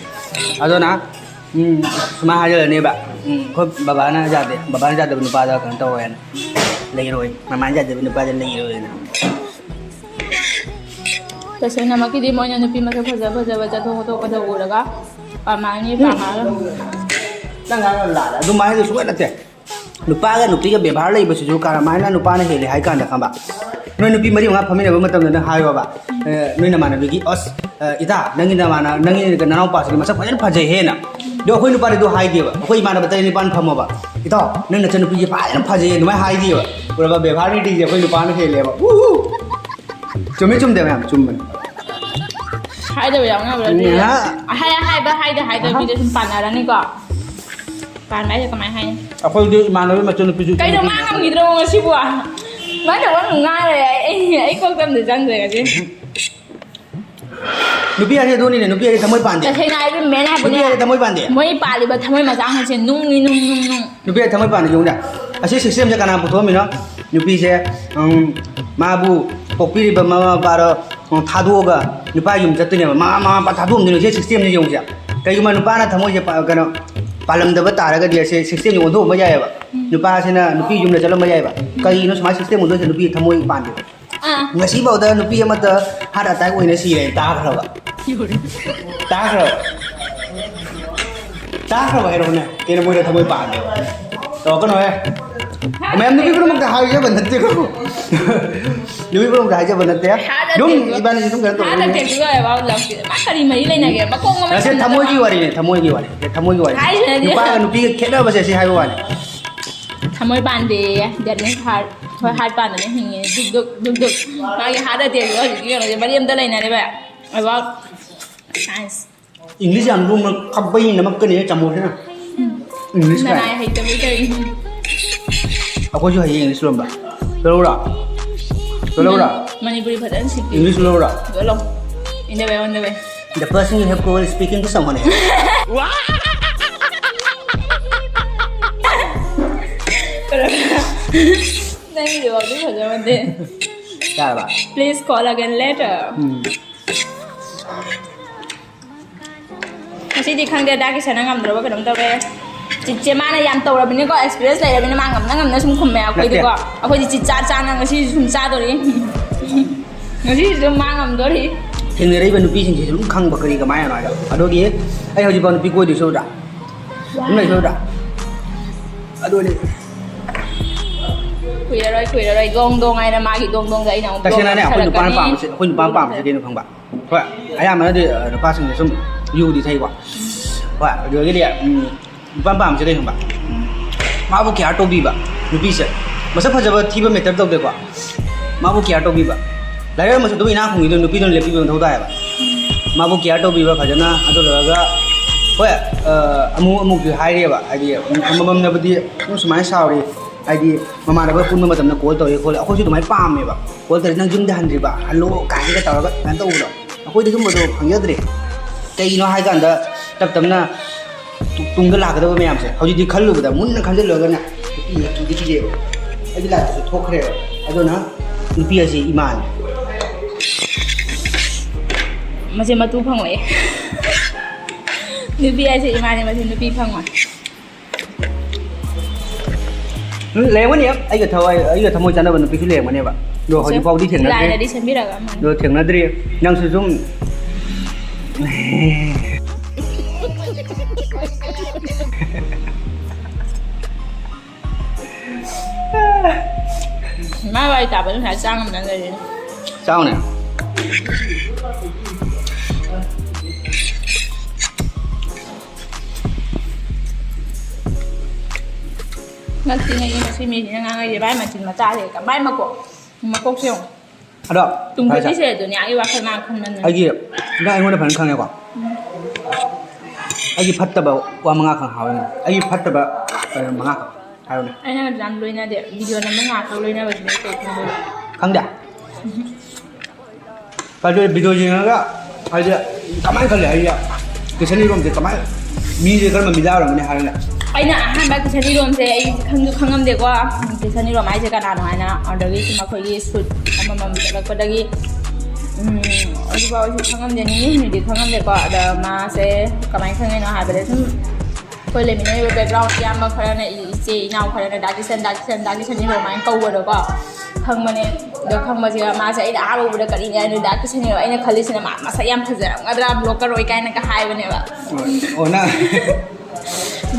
ꯑꯗꯨꯅ, ꯎꯝ, ꯁꯨꯃꯥꯏꯅ ꯍꯥꯏꯖꯔꯅꯦꯕ, ꯎꯝ, "ꯑꯩꯈꯣꯏ ꯕꯕꯥꯅ ꯌꯥꯗꯦ, ꯕꯕꯥꯅ ꯌꯥꯗꯕ ꯅꯨꯄꯥꯗ ꯀꯩꯅꯣ ꯇꯧꯋꯦꯅ, ꯂꯩꯔꯣꯏ, ꯃꯃꯥꯅ ꯌꯥꯗꯕ ꯅꯨꯄꯥꯗ ꯂꯩꯔꯣꯏꯅ"꯫ ꯇꯁꯦꯡꯅꯃꯛꯀꯤꯗꯤ ꯃꯣꯏꯅ ꯅꯨꯄꯤ ꯃꯁꯛ ꯐꯖ ꯐꯖꯕ ꯆꯠꯊꯣꯛ ꯈꯣꯠꯇꯣꯛꯄꯗ ꯎꯔꯒ ꯄꯥꯝꯃꯛꯑꯅꯤ, ꯄꯥꯝꯃꯛꯑꯔꯣꯏ꯫ ꯅꯪ ꯉꯥꯡꯕ ꯂꯥꯜꯂꯦ꯫ ꯑꯗꯨꯃꯥꯏꯅ ꯁꯨꯡꯌꯥ ꯅꯠꯇꯦ꯫ ꯅꯨꯄꯥꯒ ꯅꯨꯄꯤꯒ ꯕꯦꯕꯥꯔ ꯂꯩꯕꯁꯤꯁꯨ ꯀꯔꯝꯍꯥꯏꯅ ꯅꯨꯄꯥꯅ ꯍꯦꯜꯂꯦ ꯍꯥꯏ ꯀꯥꯟꯗ, ꯈꯪꯕ? ꯅꯣꯏ ꯅꯨꯄꯤ ꯃꯔꯤ ꯃꯉꯥ ꯐꯝꯃꯤꯟꯅꯕ ꯃꯇꯝꯗ ꯅꯪ ꯍꯥꯏꯌꯣꯕ, "ꯑꯦ, ꯅꯣꯏ ꯅꯃꯥꯟꯅꯕꯤꯒꯤ, ꯑꯁ, ꯑꯦ, ꯏꯇꯥ, ꯅꯪꯒꯤ ꯅꯃꯥꯟꯅ-, ꯅꯪꯒꯤ ꯅꯅꯥꯎꯄꯥꯁꯤꯗꯤ ꯃꯁꯛ ꯐꯖꯅ ꯐꯖꯩꯍꯦꯅ"꯫ ꯑꯗꯣ ꯑꯩꯈꯣꯏ ꯅꯨꯄꯥꯗꯤ ꯑꯗꯨ ꯍꯥꯏꯗꯦꯕ꯫ ꯑꯩꯈꯣꯏ ꯏꯃꯥꯟꯅꯕ ꯇꯔꯦꯠ ꯅꯤꯄꯥꯜ ꯐꯝꯃꯕ, "ꯏꯇꯥꯎ, ꯅꯪ ꯅꯆꯟꯅꯨꯄꯤꯁꯦ ꯐꯖꯅ ꯐꯖꯩꯌꯦ", ꯑꯗꯨꯃꯥꯏꯅ ꯍꯥꯏꯗꯦꯕ꯫ ꯎꯔꯕ? ꯕꯦꯕꯥꯔ ꯅꯤꯇꯤꯁꯦ ꯑꯩꯈꯣꯏ ꯅꯨꯄꯥꯅ ꯍꯦꯜꯂꯦꯕ꯫ ꯎꯍꯨ! ꯆꯨꯝꯃꯤ ꯆꯨꯝꯗꯦ ꯃꯌꯥꯝ? ꯆꯨꯝꯕꯅꯤ꯫ ꯍꯥꯏꯗꯕ ꯌꯥꯎꯅꯕ꯭ꯔꯗꯤ? ꯉꯥꯏꯍꯥꯛ꯫ ꯑꯍꯥꯏ ꯑꯍꯥꯏꯕ ꯍꯥꯏꯗ ꯍꯥꯏꯗꯕꯤꯗ ꯁꯨꯝ ꯄꯥꯟꯅꯔꯅꯤꯀꯣ꯫ ꯄꯥꯟꯕ ꯍꯥꯏꯁꯦ ꯀꯃꯥꯏ ꯍꯥꯏꯅꯤ? ꯑꯩꯈꯣꯏꯗꯤ ꯏꯃꯥꯟꯅꯕ ꯃꯆꯟꯅꯨꯄꯤꯁꯨ ꯀꯩꯅꯣ ꯃꯥ ꯉꯝꯈꯤꯗ꯭ꯔꯣ ꯉꯁꯤꯕꯨ? ꯃꯥꯅ ꯋꯥ ꯉꯥꯡꯉꯦ꯫ ꯑꯩ, ꯑꯩ ꯀꯣꯛꯇ ꯑꯝꯇ ꯆꯪꯗ꯭ꯔꯦ ꯉꯁꯤ꯫ ꯅꯨꯄꯤ ꯍꯥꯏꯁꯦ ꯑꯗꯨꯅꯤꯅꯦ, ꯅꯨꯄꯤ ꯍꯥꯏꯁꯦ ꯊꯃꯣꯏ ꯄꯥꯟꯗꯦ꯫ ꯇꯁꯦꯡꯅ ꯍꯥꯏꯕ ꯃꯦꯟ ꯍꯥꯏꯕꯅꯦ꯫ ꯅꯨꯄꯤ ꯍꯥꯏꯁꯦ ꯊꯃꯣꯏ ꯄꯥꯟꯗꯦ꯫ ꯃꯣꯏ ꯄꯥꯜꯂꯤꯕ ꯊꯃꯣꯏ ꯃꯆꯥ ꯍꯥꯏꯁꯦ ꯅꯨꯡꯅꯤ, ꯅꯨꯡ, ꯅꯨꯡ, ꯅꯨꯡ꯫ ꯅꯨꯄꯤ ꯍꯥꯏꯁꯦ ꯊꯃꯣꯏ ꯄꯥꯟꯗꯦ, ꯌꯦꯡꯉꯨꯅꯦ꯫ ꯑꯁꯤ system ꯁꯦ ꯀꯅꯥꯅ ꯄꯨꯊꯣꯛꯑꯝꯃꯤꯅꯣ? ꯅꯨꯄꯤꯁꯦ, ꯎꯝ, ꯃꯥꯕꯨ ꯄꯣꯛꯄꯤꯔꯤꯕ ꯃꯃꯥ ꯃꯄꯥꯗꯣ, ꯎꯝ, ꯊꯥꯗꯣꯛꯑꯒ ꯅꯨꯄꯥ ꯌꯨꯝ ꯆꯠꯇꯣꯏꯅꯦꯕ꯫ ꯃꯃꯥ, ꯃꯃꯥ ꯃꯄꯥ ꯊꯥꯗꯣꯛꯑꯝꯗꯣꯏꯅꯦ꯫ ꯁꯤ system ꯁꯦ ꯌꯦꯡꯉꯨꯁꯦ꯫ ꯀꯩꯒꯨꯝꯕ ꯅꯨꯄꯥꯅ ꯊꯃꯣꯏꯁꯦ ꯄꯥ-, ꯀꯩꯅꯣ, ꯄꯥꯜꯂꯝꯗꯕ ꯇꯥꯔꯒꯗꯤ ꯑꯁꯤ system ꯁꯦ ꯑꯣꯟꯊꯣꯛꯑꯝꯕ ꯌꯥꯏꯑꯕ꯫ ꯎꯝ꯫ ꯅꯨꯄꯥꯁꯤꯅ ꯅꯨꯄꯤ ꯌꯨꯝꯗ ꯆꯠꯂꯝꯕ ꯌꯥꯏꯑꯕ꯫ ꯀꯩꯒꯤꯅꯣ ꯁꯨꯃꯥꯏꯅ system ꯑꯣꯟꯊꯣꯛꯏꯁꯦ? ꯅꯨꯄꯤ ꯊꯃꯣꯏ ꯄꯥꯟꯗꯦꯕ꯫ ꯑꯥ꯫ ꯉꯁꯤꯐꯥꯎꯗ ꯅꯨꯄꯤ ꯑꯃꯠꯇ heart attack ꯑꯣꯏꯅ ꯁꯤꯔꯦ ꯇꯥꯈ꯭ꯔꯕ? ꯇꯥꯈ꯭ꯔꯕ? ꯇꯥꯈ꯭ꯔꯕ ꯍꯥꯏꯔꯛꯎꯅꯦ꯫ ꯀꯩꯅꯣ ꯃꯣꯏꯗ ꯊꯃꯣꯏ ꯄꯥꯟꯗꯦꯕ? ꯇꯧꯔꯛꯀꯅꯨꯍꯦ꯫ ꯃꯌꯥꯝ ꯅꯨꯄꯤ ꯄꯨꯝꯅꯃꯛꯇ ꯍꯥꯏꯖꯕ ꯅꯠꯇꯦꯀꯣ꯫ ꯅꯨꯄꯤ ꯄꯨꯝꯅꯃꯛꯇ ꯍꯥꯏꯖꯕ ꯅꯠꯇꯦ꯫ Heart attack ꯑꯗꯨꯝ ꯇꯧꯕ꯫ ꯏꯕꯥꯅꯤꯁꯦ ꯑꯗꯨꯝ ꯀꯩꯅꯣ ꯇꯧꯔꯒ heart attack ꯇꯧꯕ ꯌꯥꯏ, ꯋꯥ ꯂꯥꯎꯗꯦ꯫ ꯃꯥ ꯀꯔꯤ ꯃꯔꯤ ꯂꯩꯅꯒꯦ? ꯃꯀꯣꯛ ꯑꯃ ꯉꯁꯤ ꯁꯝꯗꯅ ꯊꯃꯣꯏꯒꯤ ꯋꯥꯔꯤꯅꯦ, ꯊꯃꯣꯏꯒꯤ ꯋꯥꯔꯤ꯫ ꯊꯃꯣꯏꯒꯤ ꯋꯥꯔꯤ꯫ ꯍꯥꯏꯁꯤꯅꯗꯤ꯫ ꯅꯨꯄꯥꯒ ꯅꯨꯄꯤꯒ ꯈꯦꯠꯅꯕꯁꯦ ꯁꯤ ꯍꯥꯏꯕ ꯋꯥꯅꯤ꯫ ꯊꯃꯣꯏ ꯄꯥꯟꯗꯦꯌꯦ꯫ That means heart꯫ ꯍꯣꯏ, heart ꯄꯥꯟꯗꯅ ꯍꯤꯡꯉꯦ꯫ ꯗꯨꯛ ꯗꯨꯛ, ꯗꯨꯛ ꯗꯨꯛ꯫ ꯃꯥꯒꯤ heart attack ꯇꯣ ꯍꯧꯖꯤꯛꯀꯤ ꯀꯩꯅꯣꯁꯦ ꯃꯔꯤ ꯑꯝꯇ ꯂꯩꯅꯗꯦꯕ꯫ About science꯫ English ꯌꯥꯝ ꯂꯨꯝꯅ ꯈꯞꯄꯩ ꯅꯃꯛꯀꯅꯤ ꯆꯥꯃꯨꯁꯤꯅ꯫ English ꯀꯥꯏ꯫ ꯅꯅꯥꯏ ꯍꯩꯇꯕꯩ ꯇꯧꯔꯤꯅꯤ꯫ ꯑꯩꯈꯣꯏꯁꯨ ꯍꯌꯦꯡ English ꯂꯣꯟꯕ꯫ ꯆꯠꯂꯧꯔꯥ? ꯆꯠꯂꯧꯔꯥ? ꯃꯅꯤꯄꯨꯔꯤ ꯐꯖꯅ ꯁꯤꯛꯄꯤ꯫ English ꯂꯧꯔꯥ? ꯆꯠꯂꯣ꯫ In the way, on the way꯫ The person you have called is speaking to someone else. ꯅꯪꯒꯤꯗꯤ ꯋꯥꯔꯤ ꯐꯖꯕ ꯅꯠꯇꯦ꯫ ꯌꯥꯔꯕ? Please call again later꯫ ꯎꯝ꯫ ꯉꯁꯤꯗꯤ ꯈꯪꯗꯦ, ꯗꯥ ꯀꯤꯁꯟꯅ ꯉꯝꯗ꯭ꯔꯕ ꯀꯩꯅꯣꯝ ꯇꯧꯔꯦ꯫ ꯆꯤꯠꯁꯦ ꯃꯥꯅ ꯌꯥꯝ ꯇꯧꯔꯕꯅꯤꯀꯣ, experience ꯂꯩꯔꯕꯅꯤꯅ ꯃꯥ ꯉꯝꯅ ꯉꯝꯅ ꯁꯨꯝ ꯈꯨꯝꯃꯦ꯫ ꯑꯩꯈꯣꯏꯗꯤꯀꯣ, ꯅꯠꯇꯦ꯫ ꯑꯩꯈꯣꯏꯗꯤ ꯆꯤꯠ ꯆꯥ ꯆꯥꯅ ꯉꯁꯤꯁꯨ ꯁꯨꯝ ꯆꯥꯗꯣꯔꯤ꯫ ꯉꯁꯤꯁꯨ ꯑꯗꯨꯝ ꯃꯥ ꯉꯝꯗꯣꯔꯤ꯫ ꯊꯦꯡꯅꯔꯛꯏꯕ ꯅꯨꯄꯤꯁꯤꯡꯁꯤꯁꯨ ꯑꯗꯨꯝ ꯈꯪꯕ ꯀꯔꯤ ꯀꯃꯥꯏꯅ ꯍꯥꯏꯅꯣ ꯍꯥꯏꯗꯣ꯫ ꯑꯗꯨꯒꯤ ꯑꯩ ꯍꯧꯖꯤꯛꯐꯥꯎ ꯅꯨꯄꯤ ꯀꯣꯏꯗꯣꯏ ꯁꯔꯨꯛꯇ ꯑꯗꯨꯝ ꯂꯩ ꯁꯔꯨꯛꯇ ꯑꯗꯨꯅꯤ꯫ ꯀꯨꯏꯔꯔꯣꯏ, ꯀꯨꯏꯔꯔꯣꯏ꯫ ꯗꯣꯡ ꯗꯣꯡ ꯍꯥꯏꯅ ꯃꯥꯒꯤ ꯗꯣꯡ ꯗꯣꯡꯗ ꯑꯩꯅ ꯑꯃꯨꯛ ꯗꯣꯡ ꯇꯁꯦꯡꯅꯅꯦ, ꯑꯩꯈꯣꯏ ꯅꯨꯄꯥꯅ ꯊꯥꯔꯛꯀꯅꯤ꯫ ꯄꯥꯝꯕꯁꯦ, ꯑꯩꯈꯣꯏ ꯅꯨꯄꯥꯅ ꯄꯥꯝꯕꯁꯦ ꯀꯩꯅꯣ ꯈꯪꯕ? ꯍꯣꯏ, ꯑꯌꯥꯝꯕꯅꯗꯤ, ꯑ, ꯅꯨꯄꯥꯁꯤꯡꯁꯦ ꯁꯨꯝ ꯌꯨꯗꯤ ꯊꯛꯏꯀꯣ꯫ ꯍꯣꯏ, ꯑꯗꯨꯗꯒꯤꯗꯤ, ꯎꯝ, ꯅꯨꯄꯥꯅ ꯄꯥꯝꯕꯁꯦ ꯀꯩ ꯈꯪꯕ? ꯎꯝ, ꯃꯥꯕꯨ care ꯇꯧꯕꯤꯕ ꯅꯨꯄꯤꯁꯦ꯫ ꯃꯁꯛ ꯐꯖꯕ ꯊꯤꯕ matter ꯇꯧꯗꯦꯀꯣ꯫ ꯃꯥꯕꯨ care ꯇꯧꯕꯤꯕ꯫ ꯂꯥꯏꯔꯤꯛ ꯍꯩꯔꯝꯃꯁꯨ ꯑꯗꯨꯝ ꯏꯅꯥꯛ ꯈꯨꯟꯒꯤꯗꯣ ꯅꯨꯄꯤꯗꯨꯅ ꯂꯦꯞꯄꯤꯕ ꯃꯊꯧ ꯇꯥꯏꯌꯦꯕ꯫ ꯃꯥꯕꯨ care ꯇꯧꯕꯤꯕ ꯐꯖꯅ꯫ ꯑꯗꯨ ꯂꯣꯏꯔꯒ, ꯍꯣꯏ, ꯑ, ꯑꯃꯨꯛ ꯑꯃꯨꯛꯁꯨ ꯍꯥꯏꯔꯤꯑꯕ, ꯍꯥꯏꯗꯤ, ꯎꯝ, ꯑꯃꯃꯝꯅꯕꯨꯗꯤ ꯑꯗꯨꯝ ꯁꯨꯃꯥꯏꯅ ꯁꯥꯎꯔꯤ, ꯍꯥꯏꯗꯤ, ꯃꯃꯥꯟꯅꯕ ꯄꯨꯟꯕ ꯃꯇꯝꯗ call ꯇꯧꯔꯦ ꯈꯣꯠꯂꯦ, ꯑꯩꯈꯣꯏꯁꯨ ꯑꯗꯨꯃꯥꯏꯅ ꯄꯥꯝꯃꯦꯕ꯫ Call ꯇꯧꯔꯦ, "ꯅꯪ ꯌꯨꯝꯗ ꯍꯟꯗ꯭ꯔꯤꯕ? ꯍꯜꯂꯣ" ꯀꯥꯏꯅꯒ ꯇꯧꯔꯒ ꯑꯗꯨꯃꯥꯏꯅ ꯇꯧꯕꯗꯣ, ꯑꯩꯈꯣꯏꯗꯤ ꯑꯗꯨꯝꯕꯗꯣ ꯐꯪꯖꯗ꯭ꯔꯦ꯫ ꯀꯩꯒꯤꯅꯣ ꯍꯥꯏ ꯀꯥꯟꯗ, ꯇꯞ ꯇꯞꯅ ꯇꯨ-, ꯇꯨꯡꯗ ꯂꯥꯛꯀꯗꯕ ꯃꯌꯥꯝꯁꯦ ꯍꯧꯖꯤꯛꯇꯤ ꯈꯜꯂꯨꯕꯗ, ꯃꯨꯟꯅ ꯈꯟꯖꯤꯜꯂꯨꯔꯒꯅꯦ, ꯅꯨꯄꯤ ꯍꯦꯛ ꯀꯤꯗꯤ ꯀꯤꯖꯩꯕ꯫ ꯑꯩꯒꯤ life ꯇꯁꯨ ꯊꯣꯛꯈ꯭ꯔꯦꯕ꯫ ꯑꯗꯨꯅ ꯅꯨꯄꯤ ꯑꯁꯤ ꯏꯃꯥꯅꯤ꯫ ꯃꯁꯦ ꯃꯇꯨ ꯐꯪꯉꯣꯏꯌꯦ꯫ ꯅꯨꯄꯤ ꯍꯥꯏꯁꯦ ꯏꯃꯥꯅꯦ, ꯃꯁꯦ ꯅꯨꯄꯤ ꯐꯪꯉꯣꯏ꯫ ꯎꯝ, ꯂꯩꯔꯝꯒꯅꯤ꯫ ꯑꯩꯒ ꯊꯋꯥꯏ, ꯑꯩꯒ ꯊꯃꯣꯏ ꯆꯥꯟꯅꯕ ꯅꯨꯄꯤꯁꯨ ꯂꯩꯔꯝꯒꯅꯤꯕ꯫ ꯑꯗꯣ ꯍꯧꯖꯤꯛ ꯐꯥꯎꯗꯤ ꯊꯦꯡꯅꯗ꯭ꯔꯤ꯫ ꯂꯥꯏꯅꯗꯤ ꯁꯦꯝꯕꯤꯔꯒ ꯑꯃꯅꯤ꯫ ꯑꯗꯣ ꯊꯦꯡꯅꯗ꯭ꯔꯤ꯫ ꯅꯪꯁꯨ ꯁꯨꯝ ꯃꯥ ꯋꯥꯔꯤ ꯇꯥꯕ ꯉꯁꯥꯏ ꯆꯥ ꯉꯝꯗꯅ ꯂꯩꯔꯤꯅꯦ꯫ ꯆꯥꯎꯅꯦ꯫ ꯉꯛꯇꯤ ꯉꯛꯏ ꯉꯁꯤ ꯃꯤꯁꯤꯅ ꯉꯥꯡꯉꯛꯏꯁꯦ꯫ ꯃꯥꯏ ꯃꯆꯤꯟ ꯃꯆꯥꯁꯦ ꯀꯃꯥꯏ ꯃꯀꯣꯛ? ꯃꯀꯣꯛꯁꯦ ꯌꯦꯡꯉꯣ꯫ ꯑꯗꯣ ꯇꯨꯡ ꯐꯔꯦ, ꯐꯤꯐꯇꯤꯁꯦ ꯑꯗꯨꯅꯦ ꯑꯩ ꯋꯥꯈꯜ ꯉꯥꯡ ꯈꯟꯕꯅꯦ꯫ ꯑꯩꯒꯤ, ꯅꯪ ꯑꯩꯉꯣꯟꯗ ꯐꯖꯅ ꯈꯪꯉꯦꯀꯣ꯫ ꯎꯝ꯫ ꯑꯩꯒꯤ ꯐꯠꯇꯕ ꯋꯥ ꯃꯉꯥ ꯈꯛ ꯍꯥꯏꯔꯣꯅꯦ꯫ ꯑꯩꯒꯤ ꯐꯠꯇꯕ ꯀꯩꯅꯣ ꯃꯉꯥ ꯈꯛ ꯍꯥꯏꯔꯣꯅꯦ꯫ ꯑꯩꯅ ꯌꯥꯝ ꯂꯣꯏꯅꯗꯦ꯫ ꯚꯤꯗꯤꯑꯣ ꯅꯝꯕ ꯉꯥꯏꯍꯥꯛꯈꯛ ꯂꯣꯏꯅꯕꯁꯤꯅ ꯑꯩ ꯀꯩ ꯈꯪꯗꯣꯏꯕ? ꯈꯪꯗꯦ? ꯀꯩꯗꯧꯔꯦ ꯚꯤꯗꯤꯑꯣ ꯌꯦꯡꯉꯒ ꯍꯥꯏꯗꯤ ꯀꯃꯥꯏꯅ ꯈꯜꯂꯤ? ꯍꯥꯏꯗꯤ ꯀꯤꯁꯟ ꯏꯔꯣꯝꯁꯦ ꯀꯃꯥꯏꯅ, ꯃꯤꯁꯦ ꯀꯔꯝꯕ ꯃꯤꯗꯥ ꯑꯣꯏꯔꯝꯒꯅꯤ ꯍꯥꯏꯔꯒ? ꯑꯩꯅ ꯑꯍꯥꯟꯕ ꯀꯤꯁꯟ ꯏꯔꯣꯝꯁꯦ ꯑꯩ ꯈꯪꯁꯨ ꯈꯪꯉꯝꯗꯦꯀꯣ꯫ ꯀꯤꯁꯟ ꯏꯔꯣꯝ ꯍꯥꯏꯁꯦ ꯀꯅꯥꯅꯣ ꯍꯥꯏꯅ꯫ ꯑꯗꯨꯗꯒꯤ ꯁꯨꯝ ꯑꯩꯈꯣꯏꯒꯤ ꯁꯨꯠ ꯑꯃꯃꯝ ꯆꯠꯂꯛꯄꯗꯒꯤ, ꯎꯝ, ꯍꯧꯖꯤꯛꯐꯥꯎ ꯑꯩꯁꯨ ꯈꯪꯉꯝꯗꯦ, ꯅꯤꯅꯤ ꯍꯨꯝꯅꯤꯗꯤ ꯈꯪꯉꯝꯗꯦꯀꯣ꯫ ꯑꯗ ꯃꯥꯁꯦ ꯀꯃꯥꯏꯅ ꯈꯪꯉꯤꯅꯣ ꯍꯥꯏꯕꯗ ꯁꯨꯝ ꯑꯩꯈꯣꯏ ꯂꯩꯃꯤꯟꯅꯔꯤꯕ background ꯏꯌꯥꯝꯕ ꯈꯔꯅ, ꯏ-, ꯏꯆꯦ ꯏꯅꯥꯎ ꯈꯔꯅ "ꯗꯥ ꯀꯤꯁꯟ, ꯗꯥ ꯀꯤꯁꯟ, ꯗꯥ ꯀꯤꯁꯟ" ꯏꯔꯣꯝ ꯍꯥꯏꯅ ꯀꯧꯕꯗꯣꯀꯣ ꯈꯪꯕꯅꯦ꯫ ꯑꯗꯣ ꯈꯪꯕꯁꯤꯒ ꯃꯥꯁꯦ ꯑꯩꯅ ꯑꯍꯥꯟꯕ ꯎꯕꯗ ꯀꯔꯤꯅꯦ ꯍꯥꯏꯅ ꯗꯥꯛ ꯄꯤꯁꯟꯅꯦꯕ꯫ ꯑꯩꯅ ꯈꯜꯂꯤꯁꯤꯅ ꯃꯥ ꯃꯁꯛ ꯌꯥꯝ ꯐꯖꯔꯝꯒꯗ꯭ꯔꯥ, ꯕ꯭ꯂꯣꯒꯔ ꯑꯣꯏ ꯀꯥꯏꯅꯒ ꯍꯥꯏꯕꯅꯦꯕ꯫ ꯑꯣ ꯅꯪ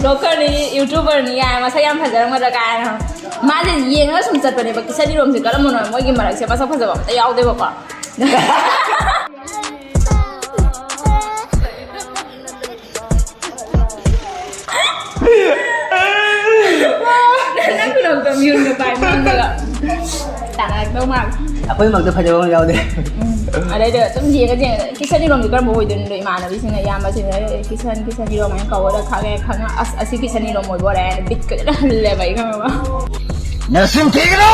ꯕ꯭ꯂꯣꯒꯔꯅꯤ, ꯌꯨꯇ꯭ꯌꯨꯕꯔꯅꯤ ꯀꯥꯏꯅ ꯃꯁꯛ ꯌꯥꯝ ꯐꯖꯔꯝꯒꯗ꯭ꯔꯥ ꯀꯥꯏꯅ꯫ ꯃꯥꯁꯦ ꯌꯦꯡꯉꯒ ꯁꯨꯝ ꯆꯠꯄꯅꯦꯕ, ꯀꯤꯁꯟ ꯏꯔꯣꯝꯁꯦ ꯀꯔꯝꯕꯅꯣ, ꯃꯣꯏꯒꯤ ꯃꯔꯛꯁꯦ ꯃꯁꯛ ꯐꯖꯕ ꯑꯝꯇ ꯌꯥꯎꯗꯦꯕꯀꯣ꯫ ꯅꯪ ꯈꯨꯅꯣꯛꯇꯣ ꯃꯤꯍꯨꯟꯒ ꯄꯥꯏ ꯃꯥꯡꯗꯒ ꯇꯥꯟꯅꯔꯛꯇꯧ ꯃꯥꯜꯂꯦ꯫ ꯑꯩꯈꯣꯏꯃꯛꯇ ꯐꯖꯕ ꯑꯃ ꯌꯥꯎꯗꯦ꯫ ꯑꯗꯩꯗ ꯁꯨꯝ ꯌꯦꯡꯉ ꯌꯦꯡꯉ ꯀꯤꯁꯟ ꯏꯔꯣꯝꯁꯦ ꯀꯔꯝꯕ ꯑꯣꯏꯗꯣꯏꯅꯣ? ꯏꯃꯥꯟꯅꯕꯤꯁꯤꯡꯅ, ꯏꯌꯥꯝꯕꯁꯤꯡꯅ "ꯑꯦ, ꯀꯤꯁꯟ ꯀꯤꯁꯟ ꯏꯔꯣꯝ" ꯍꯥꯏꯅ ꯀꯧꯔꯒ ꯈꯪꯉꯦ ꯈꯪꯉ "ꯑꯁ, ꯑꯁꯤ ꯀꯤꯁꯟ ꯏꯔꯣꯝ ꯑꯣꯏꯕ ꯑꯣꯏꯔꯦ" ꯍꯥꯏꯅ ꯕꯤꯠꯀ ꯂꯣꯏꯅ ꯍꯜꯂꯦꯕ ꯑꯩ, ꯈꯪꯉꯕ? ꯅꯆꯤꯟ ꯊꯤꯒꯅꯨ!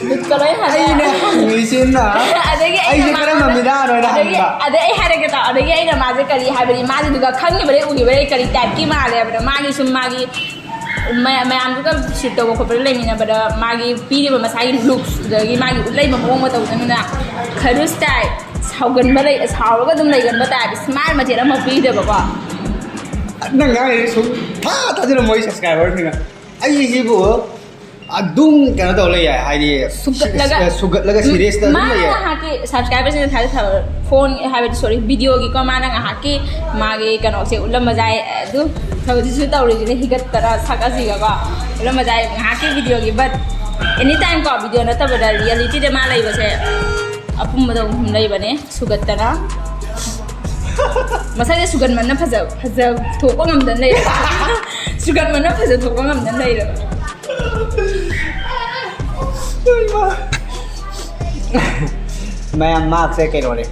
ꯕꯤꯠꯀ ꯂꯣꯏ ꯍꯜꯂꯦ꯫ ꯑꯩꯅ ꯍꯪꯉꯤꯁꯤꯅ ꯑꯗꯒꯤ ꯑꯩꯅ ꯑꯩꯁꯦ ꯃꯥ- ꯀꯔꯝꯕ ꯃꯤꯗꯥꯅꯣ ꯍꯥꯏꯅ ꯑꯗꯒꯤ ꯍꯪꯕ꯫ ꯑꯗꯩ ꯑꯩ ꯍꯥꯏꯔꯛꯀꯦ ꯇꯥꯎ꯫ ꯑꯗꯒꯤ ꯑꯩꯅ ꯃꯥꯁꯦ ꯀꯔꯤ ꯍꯥꯏꯕꯗꯤ, ꯃꯥꯁꯦ ꯑꯗꯨꯒ ꯈꯪꯉꯤꯕꯔꯦ ꯎꯈꯤꯕꯔꯦ ꯀꯔꯤ ꯇꯥꯏꯞꯀꯤ ꯃꯥꯜꯂꯦ ꯍꯥꯏꯕꯗꯣ, ꯃꯥꯒꯤ ꯁꯨꯝ ꯃꯥꯒꯤ ꯃꯌꯥꯝ- ꯃꯌꯥꯝꯗꯨꯒ ꯁꯨꯠ ꯇꯧꯕ ꯈꯣꯠꯄꯗ ꯂꯩꯃꯤꯟꯅꯕꯗ ꯃꯥꯒꯤ ꯄꯤꯔꯤꯕ ꯃꯁꯥꯒꯤ ꯂꯨꯛꯁ, ꯑꯗꯒꯤ ꯃꯥꯒꯤ ꯎꯠꯂꯩꯕ ꯃꯑꯣꯡ ꯃꯇꯧꯗꯨꯅ ꯈꯔꯨꯁ ꯇꯥꯏ, ꯁꯥꯎꯒꯟꯕ ꯂꯩ, ꯁꯥꯎꯔꯒ ꯑꯗꯨꯝ ꯂꯩꯒꯟꯕ ꯇꯥꯏꯞ, ꯁ꯭ꯃꯥꯏꯜ ꯃꯆꯦꯠ ꯑꯃ ꯄꯤꯗꯕꯀꯣ꯫ ꯅꯪ ꯉꯥꯡꯉꯤꯁꯦ ꯁꯨꯝ ꯊꯥ ꯊꯥꯖꯤꯜꯂꯝꯃꯣꯏ ꯁꯕꯁꯀ꯭ꯔꯥꯏꯕꯔꯁꯤꯡꯅ꯫ ꯑꯩꯁꯤꯕꯨ ꯑꯗꯨꯝ ꯀꯩꯅꯣ ꯇꯧ ꯂꯩ ꯌꯥꯏ, ꯍꯥꯏꯗꯤ ꯁꯨꯒꯠꯂꯒ ꯁꯨꯒꯠꯂꯒ ꯁꯤꯔꯤꯌꯁꯇ ꯑꯗꯨꯝ ꯃꯥꯅ ꯂꯩ ꯌꯥꯏ꯫ ꯉꯥꯏꯍꯥꯛꯀꯤ ꯁꯕꯁꯀ꯭ꯔꯥꯏꯕꯔꯁꯤꯡꯅ ꯊꯥꯖ ꯊꯥꯕ ꯐꯣꯟ ꯍꯥꯏꯕꯗꯤ, ꯁꯣꯔꯤ, ꯚꯤꯗꯤꯑꯣꯒꯤꯀꯣ, ꯃꯥꯅ ꯉꯥꯏꯍꯥꯛꯀꯤ ꯃꯥꯒꯤ ꯀꯩꯅꯣꯁꯦ ꯎꯠꯂꯝꯕ ꯌꯥꯏ꯫ ꯑꯗꯨ ꯍꯧꯖꯤꯛꯁꯨ ꯇꯧꯔꯤꯁꯤꯅ ꯍꯤꯒꯠꯇꯅ ꯁꯛ ꯑꯁꯤꯒꯀꯣ ꯎꯠꯂꯝꯕ ꯌꯥꯏ꯫ ꯉꯥꯏꯍꯥꯛꯀꯤ ꯚꯤꯗꯤꯑꯣꯒꯤ, but any time ꯀꯣ, ꯚꯤꯗꯤꯑꯣ ꯅꯠꯇꯕꯗ ꯔꯤꯌꯦꯂꯤꯇꯤꯗ ꯃꯥ ꯂꯩꯕꯁꯦ ꯑꯄꯨꯝꯕꯗ ꯑꯍꯨꯝ ꯂꯩꯕꯅꯦ꯫ ꯁꯨꯒꯠꯇꯅ ꯃꯁꯛꯁꯦ ꯁꯨꯒꯟꯃꯟꯅ ꯐꯖ ꯐꯖ ꯊꯣꯛꯄ ꯉꯝꯗꯅ ꯂꯩꯔꯦ꯫ ꯁꯨꯒꯟꯃꯟꯅ ꯐꯖ ꯊꯣꯛꯄ ꯉꯝꯗꯅ ꯂꯩꯔꯦ꯫ ꯃꯌꯥꯝ ꯃꯥꯛꯁꯦ ꯀꯩꯅꯣꯅꯦ꯫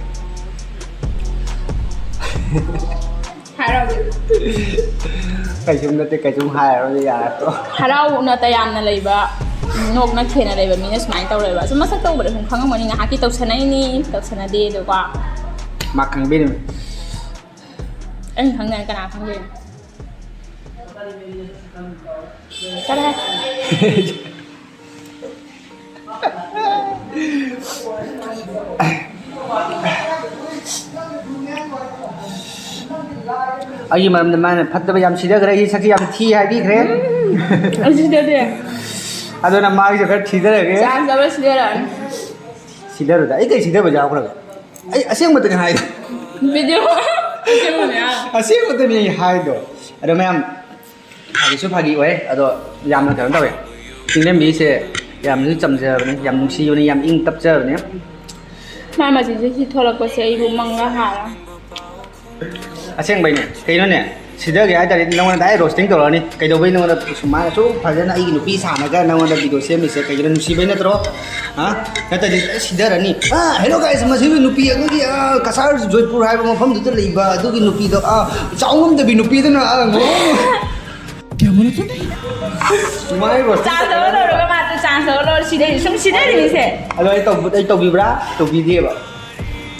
ꯍꯥꯏꯔꯛꯑꯣ꯫ ꯀꯩꯁꯨꯝ ꯅꯠꯇꯦ, ꯀꯩꯁꯨꯝ ꯍꯥꯏꯔꯔꯣꯏ, ꯌꯥꯔꯦ꯫ ꯍꯔꯥꯎꯅ ꯇꯌꯥꯝꯅ ꯂꯩꯕ, ꯅꯣꯛꯅ ꯈꯦꯅ ꯂꯩꯕ ꯃꯤꯅ ꯁꯨꯃꯥꯏꯅ ꯇꯧꯔꯣꯏꯕ꯫ ꯁꯨꯝ ꯃꯁꯛ ꯇꯧꯕꯗ ꯁꯨꯝ ꯈꯪꯉꯝꯒꯅꯤ, ꯉꯥꯏꯍꯥꯛꯀꯤ ꯇꯧꯁꯟꯅꯩꯅꯤ, ꯇꯧꯁꯟꯅꯗꯦ ꯑꯗꯨꯀꯣ꯫ ꯃꯥ ꯈꯪꯕꯤꯔꯝꯃꯤ꯫ ꯑꯩꯅ ꯈꯪꯗꯅ ꯀꯅꯥ ꯈꯪꯗꯣꯏꯅꯣ? ꯆꯠꯂꯣꯍꯦ꯫ ꯑꯩꯒꯤ ꯃꯔꯝꯗ ꯃꯥꯅ ꯐꯠꯇꯕ ꯌꯥꯝ ꯁꯤꯊꯈ꯭ꯔꯦ, ꯑꯩꯒꯤ ꯁꯛꯁꯤ ꯌꯥꯝ ꯊꯤ ꯍꯥꯏꯕꯤꯈ꯭ꯔꯦ꯫ ꯑꯁꯤꯗꯗꯤ ꯑꯗꯨꯅ ꯃꯥꯒꯤꯁꯨ ꯈꯔ ꯊꯤꯗꯔꯒꯦ꯫ ꯆꯥꯟꯁ ꯂꯧꯔ ꯁꯤꯗꯔꯛꯑꯅꯤ꯫ ꯁꯤꯗꯔꯨꯗ꯫ ꯑꯩ ꯀꯩ ꯁꯤꯗꯕ ꯌꯥꯎꯈ꯭ꯔꯒꯦ? ꯑꯩ ꯑꯁꯦꯡꯕꯗꯅꯤ ꯍꯥꯏꯗꯣ꯫ ꯚꯤꯗꯤꯑꯣ ꯑꯁꯦꯡꯕꯅꯦ꯫ ꯑꯁꯦꯡꯕꯗꯅꯤ ꯑꯩ ꯍꯥꯏꯗꯣ꯫ ꯑꯗꯣ ꯃꯌꯥꯝ, ꯐꯥꯒꯤꯁꯨ ꯐꯥꯒꯤ ꯑꯣꯏ, ꯑꯗꯣ ꯌꯥꯝꯅ ꯀꯩꯅꯣ ꯇꯧꯋꯦ꯫ ꯆꯤꯡꯂꯦꯝꯕꯤꯁꯦ ꯌꯥꯝꯅꯁꯨ ꯆꯝꯖꯕꯅꯤ, ꯌꯥꯝ ꯅꯨꯡꯁꯤꯕꯅꯤ, ꯌꯥꯝ ꯏꯪ ꯇꯞꯆꯕꯅꯤ꯫ ꯃꯥ ꯃꯆꯤꯟꯁꯦ ꯁꯤ ꯊꯣꯛꯂꯛꯄꯁꯦ ꯑꯩꯕꯨ ꯃꯪꯂꯥ ꯍꯥꯔ꯫ ꯑꯁꯦꯡꯕꯩꯅꯦ꯫ ꯀꯩꯅꯣꯅꯦ? ꯁꯤꯗꯒꯦ ꯍꯥꯏ ꯇꯥꯔꯗꯤ ꯅꯪꯉꯣꯟꯗ direct roasting ꯇꯧꯔꯛꯑꯅꯤ꯫ ꯀꯩꯗꯧꯕꯩ ꯅꯪꯉꯣꯟꯗ ꯁꯨꯃꯥꯏꯅ ꯑꯁꯨꯛ ꯐꯖꯅ ꯑꯩꯒꯤ ꯅꯨꯄꯤ ꯁꯥꯟꯅꯒ ꯅꯪꯉꯣꯟꯗ video ꯁꯦꯝꯃꯤꯁꯦ ꯀꯩꯒꯤꯅꯣ? ꯅꯨꯡꯁꯤꯕꯩ ꯅꯠꯇ꯭ꯔꯣ? ꯍꯥ? ꯅꯠꯇ꯭ꯔꯗꯤ ꯑꯩ ꯁꯤꯗꯔꯅꯤ꯫ ꯑꯥ, hello guys, ꯃꯁꯤꯒꯤ ꯅꯨꯄꯤ ꯑꯩꯈꯣꯏꯒꯤ, ꯑꯥ, ꯀꯁꯥꯔ ꯖꯣꯏꯄꯨꯔ ꯍꯥꯏꯕ ꯃꯐꯝꯗꯨꯗ ꯂꯩꯕ ꯑꯗꯨꯒꯤ ꯅꯨꯄꯤꯗꯣ, ꯑꯥ, ꯆꯥꯎ ꯉꯝꯗꯕꯤ ꯅꯨꯄꯤꯗꯨꯅ, ꯑꯥ, ꯉꯣ-, ꯁꯨꯃꯥꯏꯅ roasting ꯆꯥꯟꯁ ꯂꯧꯔ ꯂꯧꯔꯒ ꯃꯥꯗꯣ ꯆꯥꯟꯁ ꯂꯧꯔ ꯂꯧꯔ ꯁꯤꯗꯩ ꯁꯨꯝ ꯁꯤꯗꯔꯤꯅꯤꯁꯦ꯫ ꯑꯗꯣ ꯑꯩ ꯇꯧꯕ-, ꯑꯩ ꯇꯧꯕꯤꯕ꯭ꯔꯥ? ꯇꯧꯕꯤꯗꯦꯕ꯫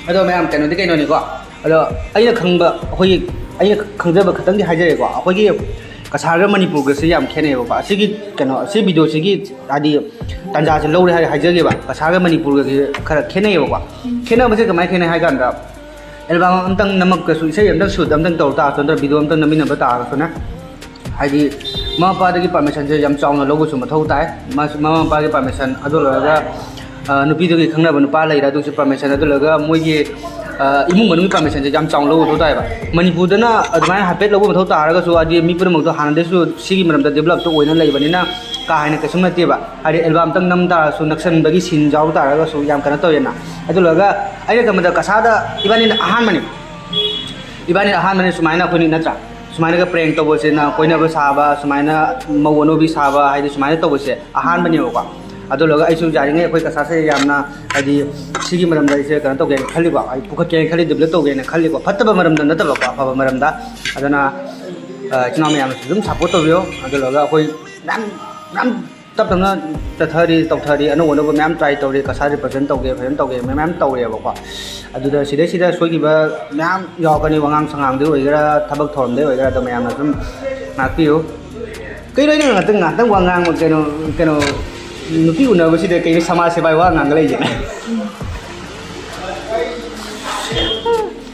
ꯑꯗꯣ ꯃꯌꯥꯝ, ꯀꯩꯅꯣꯗꯤ ꯀꯩꯅꯣꯅꯤꯀꯣ꯫ ꯑꯗꯣ ꯑꯩꯅ ꯈꯪꯕ, ꯑꯩꯈꯣꯏꯒꯤ, ꯑꯩꯅ ꯈꯪꯖꯕ ꯈꯛꯇꯪꯗꯤ ꯍꯥꯏꯖꯔꯦꯀꯣ꯫ ꯑꯩꯈꯣꯏꯒꯤ ꯀꯁꯥꯔꯒ ꯃꯅꯤꯄꯨꯔꯒꯁꯦ ꯌꯥꯝ ꯈꯦꯠꯅꯩꯌꯦꯕꯀꯣ꯫ ꯑꯁꯤꯒꯤ ꯀꯩꯅꯣ, ꯑꯁꯤ videoꯁꯤꯒꯤ ꯍꯥꯏꯗꯤ ꯇꯥꯟꯖꯥꯁꯦ ꯂꯧꯔꯦ ꯍꯥꯏꯔ ꯍꯥꯏꯖꯒꯦꯕ꯫ ꯀꯁꯥꯔꯒ ꯃꯅꯤꯄꯨꯔꯒꯁꯦ ꯈꯔ ꯈꯦꯠꯅꯩꯌꯦꯕꯀꯣ꯫ ꯈꯦꯠꯅꯕꯁꯦ ꯀꯃꯥꯏꯅ ꯈꯦꯠꯅꯩ ꯍꯥꯏ ꯀꯥꯟꯗ, album ꯑꯝꯇꯪ ꯅꯝꯃꯛꯇ꯭ꯔꯁꯨ, ꯏꯁꯩ ꯑꯝꯇꯪ shoot ꯑꯝꯇꯪ ꯇꯧꯔ ꯇꯥꯔꯁꯨ, ꯅꯠꯇ꯭ꯔꯒ video ꯑꯝꯇꯪ ꯅꯝꯃꯤꯟꯅꯕ ꯇꯥꯔꯒꯁꯨꯅꯦ, ꯍꯥꯏꯗꯤ ꯃꯃꯥ ꯃꯄꯥꯗꯒꯤ permissionꯁꯦ ꯌꯥꯝ ꯆꯥꯎꯅ ꯂꯧꯕꯁꯨ ꯃꯊꯧ ꯇꯥꯏ꯫ ꯃꯥꯁꯨ ꯃꯃꯥ ꯃꯄꯥꯒꯤ permission, ꯑꯗꯨ ꯂꯣꯏꯔꯒ, ꯑ, ꯅꯨꯄꯤꯗꯨꯒꯤ ꯈꯪꯅꯕ ꯅꯨꯄꯥ ꯂꯩꯔꯦ, ꯑꯗꯨꯁꯨ permission, ꯑꯗꯨ ꯂꯣꯏꯔꯒ ꯃꯣꯏꯒꯤ, ꯑ, ꯏꯃꯨꯡ ꯃꯅꯨꯡꯒꯤ permissionꯁꯦ ꯌꯥꯝ ꯆꯥꯎꯅ ꯂꯧꯕ ꯃꯊꯧ ꯇꯥꯏꯌꯦꯕ꯫ ꯃꯅꯤꯄꯨꯔꯗꯅ ꯑꯗꯨꯃꯥꯏꯅ ꯍꯥꯏꯐꯦꯠ ꯂꯧꯕ ꯃꯊꯧ ꯇꯥꯔꯒꯁꯨ, ꯍꯥꯏꯗꯤ ꯃꯤ ꯄꯨꯝꯅꯃꯛꯇꯣ ꯍꯥꯟꯅꯗꯩꯁꯨ ꯁꯤꯒꯤ ꯃꯔꯝꯗ developꯇ ꯑꯣꯏꯅ ꯂꯩꯕꯅꯤꯅ ꯀꯥ ꯍꯦꯟꯅ ꯀꯩꯁꯨꯝ ꯅꯠꯇꯦꯕ꯫ ꯍꯥꯏꯗꯤ album ꯑꯝꯇꯪ ꯅꯝ ꯇꯥꯔꯁꯨ, ꯅꯛꯁꯟꯕꯒꯤ scene ꯌꯥꯎ ꯇꯥꯔꯒꯁꯨ ꯌꯥꯝ ꯀꯩꯅꯣ ꯇꯧꯋꯦꯅ꯫ ꯑꯗꯨ ꯂꯣꯏꯔꯒ ꯑꯩꯅ ꯈꯟꯕꯗ ꯀꯁꯥꯗ ꯏꯕꯥꯅꯤꯅ ꯑꯍꯥꯟꯕꯅꯤ꯫ ꯏꯕꯥꯅꯤꯅ ꯑꯍꯥꯟꯕꯅꯤ ꯁꯨꯃꯥꯏꯅ ꯑꯩꯈꯣꯏꯅꯤ ꯅꯠꯇ꯭ꯔꯥ? ꯁꯨꯃꯥꯏꯅꯒ prank ꯇꯧꯕꯁꯤꯅ, ꯀꯣꯏꯅꯕ ꯁꯥꯕ, ꯁꯨꯃꯥꯏꯅ ꯃꯧ ꯑꯅꯧꯕꯤ ꯁꯥꯕ, ꯍꯥꯏꯗꯤ ꯁꯨꯃꯥꯏꯅ ꯇꯧꯕꯁꯦ ꯑꯍꯥꯟꯕꯅꯦꯕꯀꯣ꯫ ꯑꯗꯨ ꯂꯣꯏꯔꯒ ꯑꯩꯁꯨ ꯌꯥꯔꯤꯉꯩ ꯑꯩꯈꯣꯏ ꯀꯁꯥꯁꯦ ꯌꯥꯝꯅ, ꯍꯥꯏꯗꯤ ꯁꯤꯒꯤ ꯃꯔꯝꯗ ꯑꯩꯁꯦ ꯀꯩꯅꯣ ꯇꯧꯒꯦꯅ ꯈꯜꯂꯤꯀꯣ, ꯑꯩ ꯄꯨꯈꯠꯀꯦꯅ ꯈꯜꯂꯤ, develop ꯇꯧꯒꯦꯅ ꯈꯜꯂꯤꯀꯣ, ꯐꯠꯇꯕ ꯃꯔꯝꯗ ꯅꯠꯇꯕꯀꯣ, ꯑꯐꯕ ꯃꯔꯝꯗ꯫ ꯑꯗꯨꯅ, ꯑ, ꯏꯆꯤꯟ ꯏꯅꯥꯎ ꯃꯌꯥꯝꯅꯁꯨ ꯑꯗꯨꯝ support ꯇꯧꯕꯤꯌꯣ꯫ ꯑꯗꯨ ꯂꯣꯏꯔꯒ ꯑꯩꯈꯣꯏ ꯃꯌꯥꯝ, ꯃꯌꯥꯝ ꯇꯞ ꯇꯞꯅ ꯆꯠꯊꯔꯤ, ꯇꯧꯊꯔꯤ, ꯑꯅꯧ ꯑꯅꯧꯕ ꯃꯌꯥꯝ try ꯇꯧꯔꯤ, ꯀꯁꯥ represent ꯇꯧꯒꯦ, ꯐꯖꯅ ꯇꯧꯒꯦ, ꯃꯌꯥꯝ ꯃꯌꯥꯝ ꯇꯧꯔꯦꯕꯀꯣ꯫ ꯑꯗꯨꯗ ꯁꯤꯗꯩꯁꯤꯗ ꯁꯣꯏꯈꯤꯕ ꯃꯌꯥꯝ ꯌꯥꯎꯔꯛꯀꯅꯤ, ꯋꯥꯉꯥꯡ ꯁꯉꯥꯡꯗꯩ ꯑꯣꯏꯒꯦꯔꯥ, ꯊꯕꯛ ꯊꯧꯔꯝꯗꯩ ꯑꯣꯏꯒꯦꯔꯥ, ꯑꯗꯣ ꯃꯌꯥꯝꯅ ꯑꯗꯨꯝ ꯉꯥꯛꯄꯤꯌꯨ꯫ ꯀꯩꯅꯣ ꯑꯩꯅ ꯉꯥꯛꯇꯪ, ꯉꯥꯛꯇꯪ ꯋꯥ ꯉꯥꯡꯕ, ꯀꯩꯅꯣ, ꯀꯩꯅꯣ, ꯅꯨꯄꯤ ꯎꯅꯕꯁꯤꯗ ꯀꯩꯅꯣ ꯁꯃꯥꯖ ꯁꯦꯕꯥꯒꯤ ꯋꯥ ꯉꯥꯡꯒ ꯂꯩꯁꯦ?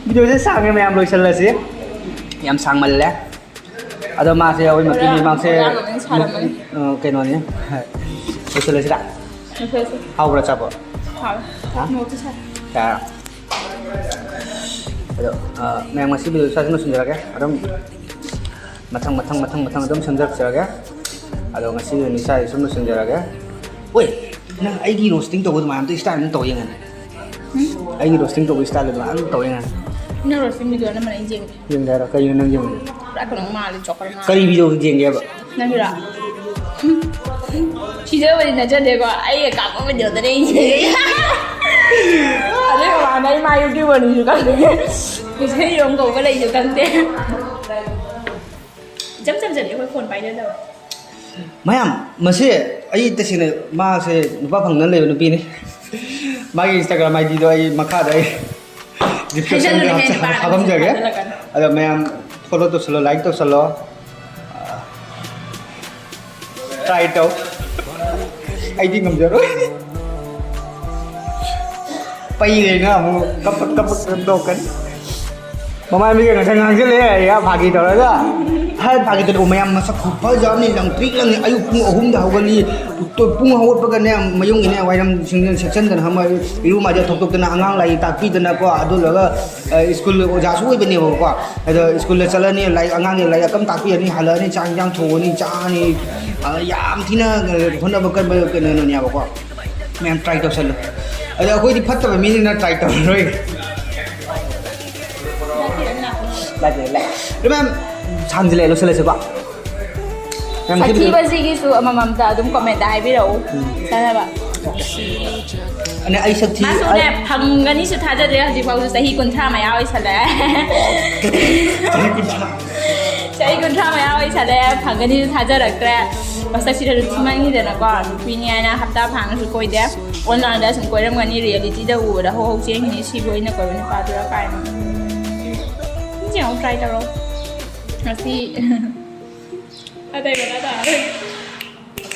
Videoꯁꯦ ꯁꯥꯡꯉꯦ, ꯃꯌꯥꯝ ꯂꯣꯏꯁꯜꯂꯁꯤ, ꯌꯥꯝ ꯁꯥꯡꯃꯜꯂꯦ꯫ ꯑꯗꯣ ꯃꯥꯁꯦ ꯑꯩꯈꯣꯏ ꯃꯀꯤ ꯃꯤꯃꯥꯡꯁꯦ, ꯑꯉꯥꯡ ꯑꯃꯅ ꯁꯥꯔꯝꯃꯅꯤ꯫ ꯑ, ꯀꯩꯅꯣꯅꯤ, ꯂꯣꯏꯁꯤꯜꯂꯁꯤꯔꯥ? ꯂꯣꯏꯁꯤꯜꯂꯁꯤ꯫ ꯍꯥꯎꯕ꯭ꯔꯥ ꯑꯆꯥꯄꯣꯠ? ꯍꯥꯎꯋꯦ꯫ ꯍꯥ? ꯅꯣꯠꯁꯨ ꯁꯥꯏ꯫ ꯌꯥꯔꯦ꯫ ꯑꯗꯣ, ꯑ, ꯃꯌꯥꯝ, ꯉꯁꯤ video ꯁ꯭ꯋꯥꯏꯗ ꯂꯣꯏꯁꯤꯟꯖꯔꯒꯦ꯫ ꯑꯗꯨꯝ ꯃꯊꯪ, ꯃꯊꯪ, ꯃꯊꯪ, ꯃꯊꯪ ꯑꯗꯨꯝ ꯁꯦꯝꯖꯔꯛꯆꯔꯒꯦ꯫ ꯑꯗꯣ ꯉꯁꯤꯒꯤ ꯑꯣꯏꯅ ꯏꯁꯥ ꯁꯨꯝ ꯂꯣꯏꯁꯤꯟꯖꯔꯒꯦ꯫ ꯑꯣꯏ, ꯅꯪ ꯑꯩꯒꯤ roasting ꯇꯧꯕ ꯑꯗꯨꯃꯥꯏꯅ ꯑꯝꯇ style ꯑꯝꯇ ꯇꯧ ꯌꯦꯡꯉꯅꯤ꯫ ꯑꯩꯒꯤ roasting ꯇꯧꯕ style ꯑꯗꯨꯃꯥꯏꯅ ꯑꯝꯇ ꯇꯧ ꯌꯦꯡꯉꯅꯤ꯫ ꯅꯪ roasting video ꯑꯅꯝꯕꯅ ꯑꯩꯅ ꯌꯦꯡꯉꯦ꯫ ꯌꯦꯡꯒꯦ ꯍꯥꯏꯔꯣ? ꯀꯩꯅꯣ ꯅꯪ ꯌꯦꯡꯉꯤ? ꯄꯨꯔꯥ ꯀꯩꯅꯣ ꯃꯥꯜꯂꯦ, joker ꯃꯥꯜꯂꯦ꯫ ꯀꯔꯤ video ꯌꯦꯡꯒꯦꯕ? ꯅꯪꯒꯤꯔꯣ? ꯁꯤꯖꯕꯗꯤ ꯅꯠꯆꯗꯦꯀꯣ, ꯑꯩꯒ ꯀꯥꯞꯄ videoꯗꯅꯦ ꯑꯩꯅ ꯌꯦꯡꯉꯤꯁꯦ꯫ ꯑꯗꯨꯏ ꯃꯃꯥꯡꯗ ꯑꯩ ꯃꯥ YouTuberꯅꯤꯁꯨ ꯈꯪꯗꯦ, ꯏꯁꯩ ꯌꯣꯡ ꯀꯧꯕ ꯂꯩꯁꯨ ꯈꯪꯗꯦ꯫ ꯏꯆꯝ ꯆꯝꯖꯕꯤ, ꯑꯩꯈꯣꯏ phone ꯄꯥꯏꯖꯗꯕ꯫ ꯃꯌꯥꯝ, ꯃꯁꯤ ꯑꯩ ꯇꯁꯦꯡꯅ ꯃꯥꯁꯦ ꯅꯨꯄꯥ ꯐꯪꯗꯅ ꯂꯩꯕ ꯅꯨꯄꯤꯅꯤ꯫ ꯃꯥꯒꯤ Instagram IDꯗꯣ ꯑꯩ ꯃꯈꯥꯗ ꯑꯩ descriptionꯗ ꯍꯥꯏꯖꯜꯂꯨꯅꯦ, ꯍꯥꯞꯆ-, ꯅꯨꯄꯥ ꯍꯥꯞꯄꯝꯖꯒꯦ꯫ ꯍꯥꯏꯖꯜꯂꯛꯀꯅꯨ꯫ ꯑꯗꯣ ꯃꯌꯥꯝ follow ꯇꯧꯁꯜꯂꯣ, like ꯇꯧꯁꯜꯂꯣ꯫ Try ꯇꯧ꯫ ꯑꯩꯗꯤ ꯉꯝꯖꯔꯣꯏ꯫ ꯄꯩꯔꯦꯅ ꯑꯃꯨꯛ ꯀꯞꯄꯛ ꯀꯞꯄꯛ ꯇꯧꯔꯛꯀꯅꯤ꯫ ꯃꯃꯥꯏ ꯃꯤꯒ ꯉꯁꯥꯏ ꯉꯥꯡꯁꯤꯜꯂꯦ, ꯑꯩꯒ ꯐꯥꯒꯤ ꯇꯧꯔꯒ꯫ ꯍꯥꯏ ꯐꯥꯒꯤ ꯇꯧꯔꯒ ꯃꯌꯥꯝ ꯃꯁꯛ ꯈꯨꯐꯖ ꯑꯃꯅꯤ, ꯂꯪꯇ꯭ꯔꯤꯛ ꯂꯪꯉꯤ꯫ ꯑꯌꯨꯛ ꯄꯨꯡ ꯑꯍꯨꯝꯗ ꯍꯧꯒꯠꯂꯤ꯫ ꯄꯨꯡ ꯍꯧꯒꯠꯄꯒꯅꯦ, ꯃꯌꯨꯝꯒꯤꯅꯦ, ꯋꯥꯏꯔꯝ ꯁꯤꯡꯖꯟ ꯁꯦꯠꯆꯟꯗꯅ ꯈꯪꯕ꯭ꯔꯥ, ꯏꯔꯨ ꯃꯥꯏꯊ ꯊꯣꯛꯇꯣꯛꯇꯅ, ꯑꯉꯥꯡ ꯂꯥꯏꯔꯤꯛ ꯇꯥꯛꯄꯤꯗꯅꯀꯣ, ꯑꯗꯨ ꯂꯣꯏꯔꯒ, ꯑ, ꯁ꯭ꯀꯨꯜ ꯑꯣꯖꯥꯁꯨ ꯑꯣꯏꯕꯅꯦꯕꯀꯣ꯫ ꯑꯗꯣ ꯁ꯭ꯀꯨꯜꯗ ꯆꯠꯂꯅꯤ, ꯂꯥꯏꯔꯤꯛ, ꯑꯉꯥꯡꯒꯤ ꯂꯥꯏꯔꯤꯛ ꯑꯀꯝ ꯇꯥꯛꯄꯤꯔꯅꯤ, ꯍꯜꯂꯛꯑꯅꯤ, ꯆꯥꯛ ꯏꯟꯖꯥꯡ ꯊꯣꯡꯉꯅꯤ, ꯆꯥꯔꯅꯤ꯫ ꯑ, ꯌꯥꯝ ꯊꯤꯅ ꯍꯣꯠꯅꯕ ꯀꯟꯕ ꯀꯩꯅꯣꯅꯦꯕꯀꯣ꯫ ꯃꯌꯥꯝ try ꯇꯧꯁꯜꯂꯨ꯫ ꯑꯗꯣ ꯑꯩꯈꯣꯏꯗꯤ ꯐꯠꯇꯕ ꯃꯤꯅꯤꯅ try ꯇꯧꯔꯔꯣꯏ꯫ ꯂꯥꯛꯑꯦ, ꯂꯥꯛꯑꯦ꯫ ꯑꯗꯨ ꯃꯌꯥꯝ ꯁꯥꯡꯖꯤꯜꯂꯛꯑꯦ, ꯂꯣꯏꯁꯤꯜꯂꯁꯤꯀꯣ꯫ ꯃꯌꯥꯝ ꯉꯁꯤꯗꯤ ꯑꯊꯤꯕꯁꯤꯒꯤꯁꯨ ꯑꯃꯃꯝꯇ ꯑꯗꯨꯝ commentꯇ ꯍꯥꯏꯕꯤꯔꯛꯎ꯫ ꯆꯥꯅꯕ꯫ ꯑꯅꯦ, ꯑꯩ ꯁꯛꯊꯤ-, ꯃꯥꯁꯨꯅꯦ, ꯑꯩ ꯐꯪꯒꯅꯤꯁꯨ ꯊꯥꯖꯗ꯭ꯔꯦ, ꯍꯧꯖꯤꯛꯐꯥꯎꯁꯨ ꯆꯍꯤ ꯀꯨꯟꯊ꯭ꯔꯥ ꯃꯌꯥ ꯑꯣꯏꯁꯜꯂꯛꯑꯦ꯫ ꯆꯍꯤ ꯀꯨꯟꯊ꯭ꯔꯥ꯫ ꯆꯍꯤ ꯀꯨꯟꯊ꯭ꯔꯥ ꯃꯌꯥ ꯑꯣꯏꯁꯜꯂꯦ, ꯐꯪꯒꯅꯤꯁꯨ ꯊꯥꯖꯔꯛꯇ꯭ꯔꯦ꯫ ꯃꯁꯛꯁꯤꯗꯁꯨ ꯊꯤꯃꯟꯈꯤꯗꯅꯀꯣ, ꯅꯨꯄꯤꯅꯤ ꯍꯥꯏꯅ ꯍꯞꯇꯥ ꯐꯥꯅꯁꯨ ꯀꯣꯏꯗꯦ꯫ Onlineꯗ ꯁꯨꯝ ꯀꯣꯏꯔꯝꯒꯅꯤ, realityꯗ ꯎꯕꯗ ꯍꯣ ꯍꯧ ꯆꯦꯟꯈꯤꯅꯤ, ꯁꯤꯕꯨ ꯑꯩꯅ ꯀꯣꯏꯕ ꯅꯨꯄꯥꯗꯨꯔ ꯀꯥꯏꯅ꯫ ꯌꯦꯡꯉꯣ, try ꯇꯧꯔꯣ꯫ ꯉꯁꯤ ꯑꯇꯩ ꯃꯈꯥ ꯇꯥꯔꯔꯣꯏ꯫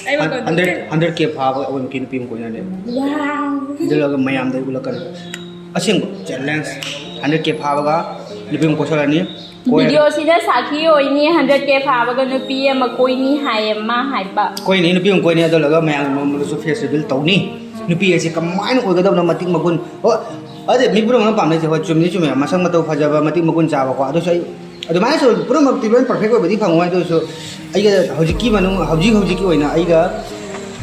ꯑꯩ ꯃꯈꯣꯟ Hundred, hundred K ꯐꯥꯕꯒ ꯑꯩꯈꯣꯏ ꯅꯨꯄꯤ, ꯅꯨꯄꯤ ꯑꯃ ꯀꯣꯏꯅꯔꯦ꯫ Wow꯫ ꯑꯗꯨ ꯂꯣꯏꯔꯒ ꯃꯌꯥꯝꯗ ꯑꯩ ꯎꯠꯂꯛꯀꯅꯤ꯫ ꯑꯁꯦꯡꯕ challenge, hundred K ꯐꯥꯕꯒ ꯅꯨꯄꯤ ꯑꯃ ꯀꯣꯏꯁꯜꯂꯅꯤ꯫ ꯀꯣꯏꯔꯅꯤ꯫ ꯚꯤꯗꯤꯑꯣꯁꯤꯗ ꯁꯥꯈꯤ ꯑꯣꯏꯅꯤ, ꯍꯟꯗ꯭ꯔꯦꯠ ꯀꯦ ꯐꯥꯕꯒ ꯅꯨꯄꯤ ꯑꯃ ꯀꯣꯏꯅꯤ ꯍꯥꯏꯌꯦ ꯃꯥ ꯍꯥꯏꯕ꯫ ꯀꯣꯏꯅꯤ, ꯅꯨꯄꯤ ꯑꯃ ꯀꯣꯏꯅꯤ, ꯑꯗꯨ ꯂꯣꯏꯔꯒ ꯃꯌꯥꯝꯒꯤ ꯃꯃꯥꯡꯗꯁꯨ ꯐꯦꯁ ꯔꯤꯚꯤꯜ ꯇꯧꯅꯤ꯫ ꯅꯨꯄꯤ ꯑꯁꯤ ꯀꯃꯥꯏꯅ ꯑꯣꯏꯒꯗꯕꯅꯣ, ꯃꯇꯤꯛ ꯃꯒꯨꯟ꯫ ꯑꯣ, ꯑꯗꯨꯗꯤ ꯃꯤ ꯄꯨꯝꯅꯃꯛꯅ ꯄꯥꯝꯅꯩꯁꯦ, ꯍꯣꯏ, ꯆꯨꯝꯗꯤ ꯆꯨꯝꯃꯦ, ꯃꯁꯛ ꯃꯇꯧ ꯐꯖꯕ, ꯃꯇꯤꯛ ꯃꯒꯨꯟ ꯆꯥꯕꯀꯣ꯫ ꯑꯗꯨꯁꯨ ꯑꯩ ꯑꯗꯨꯃꯥꯏꯅꯁꯨ ꯄꯨꯝꯅꯃꯛꯇꯤ ꯂꯣꯏ ꯄꯔꯐꯦꯛ ꯑꯣꯏꯕꯗꯤ ꯐꯪꯉꯣꯏ꯫ ꯑꯗꯨ ꯑꯣꯏꯔꯁꯨ ꯑꯩꯒ ꯍꯧꯖꯤꯛꯀꯤ ꯃꯅꯨꯡ, ꯍꯧꯖꯤꯛ ꯍꯧꯖꯤꯛꯀꯤ ꯑꯣꯏꯅ ꯑꯩꯒ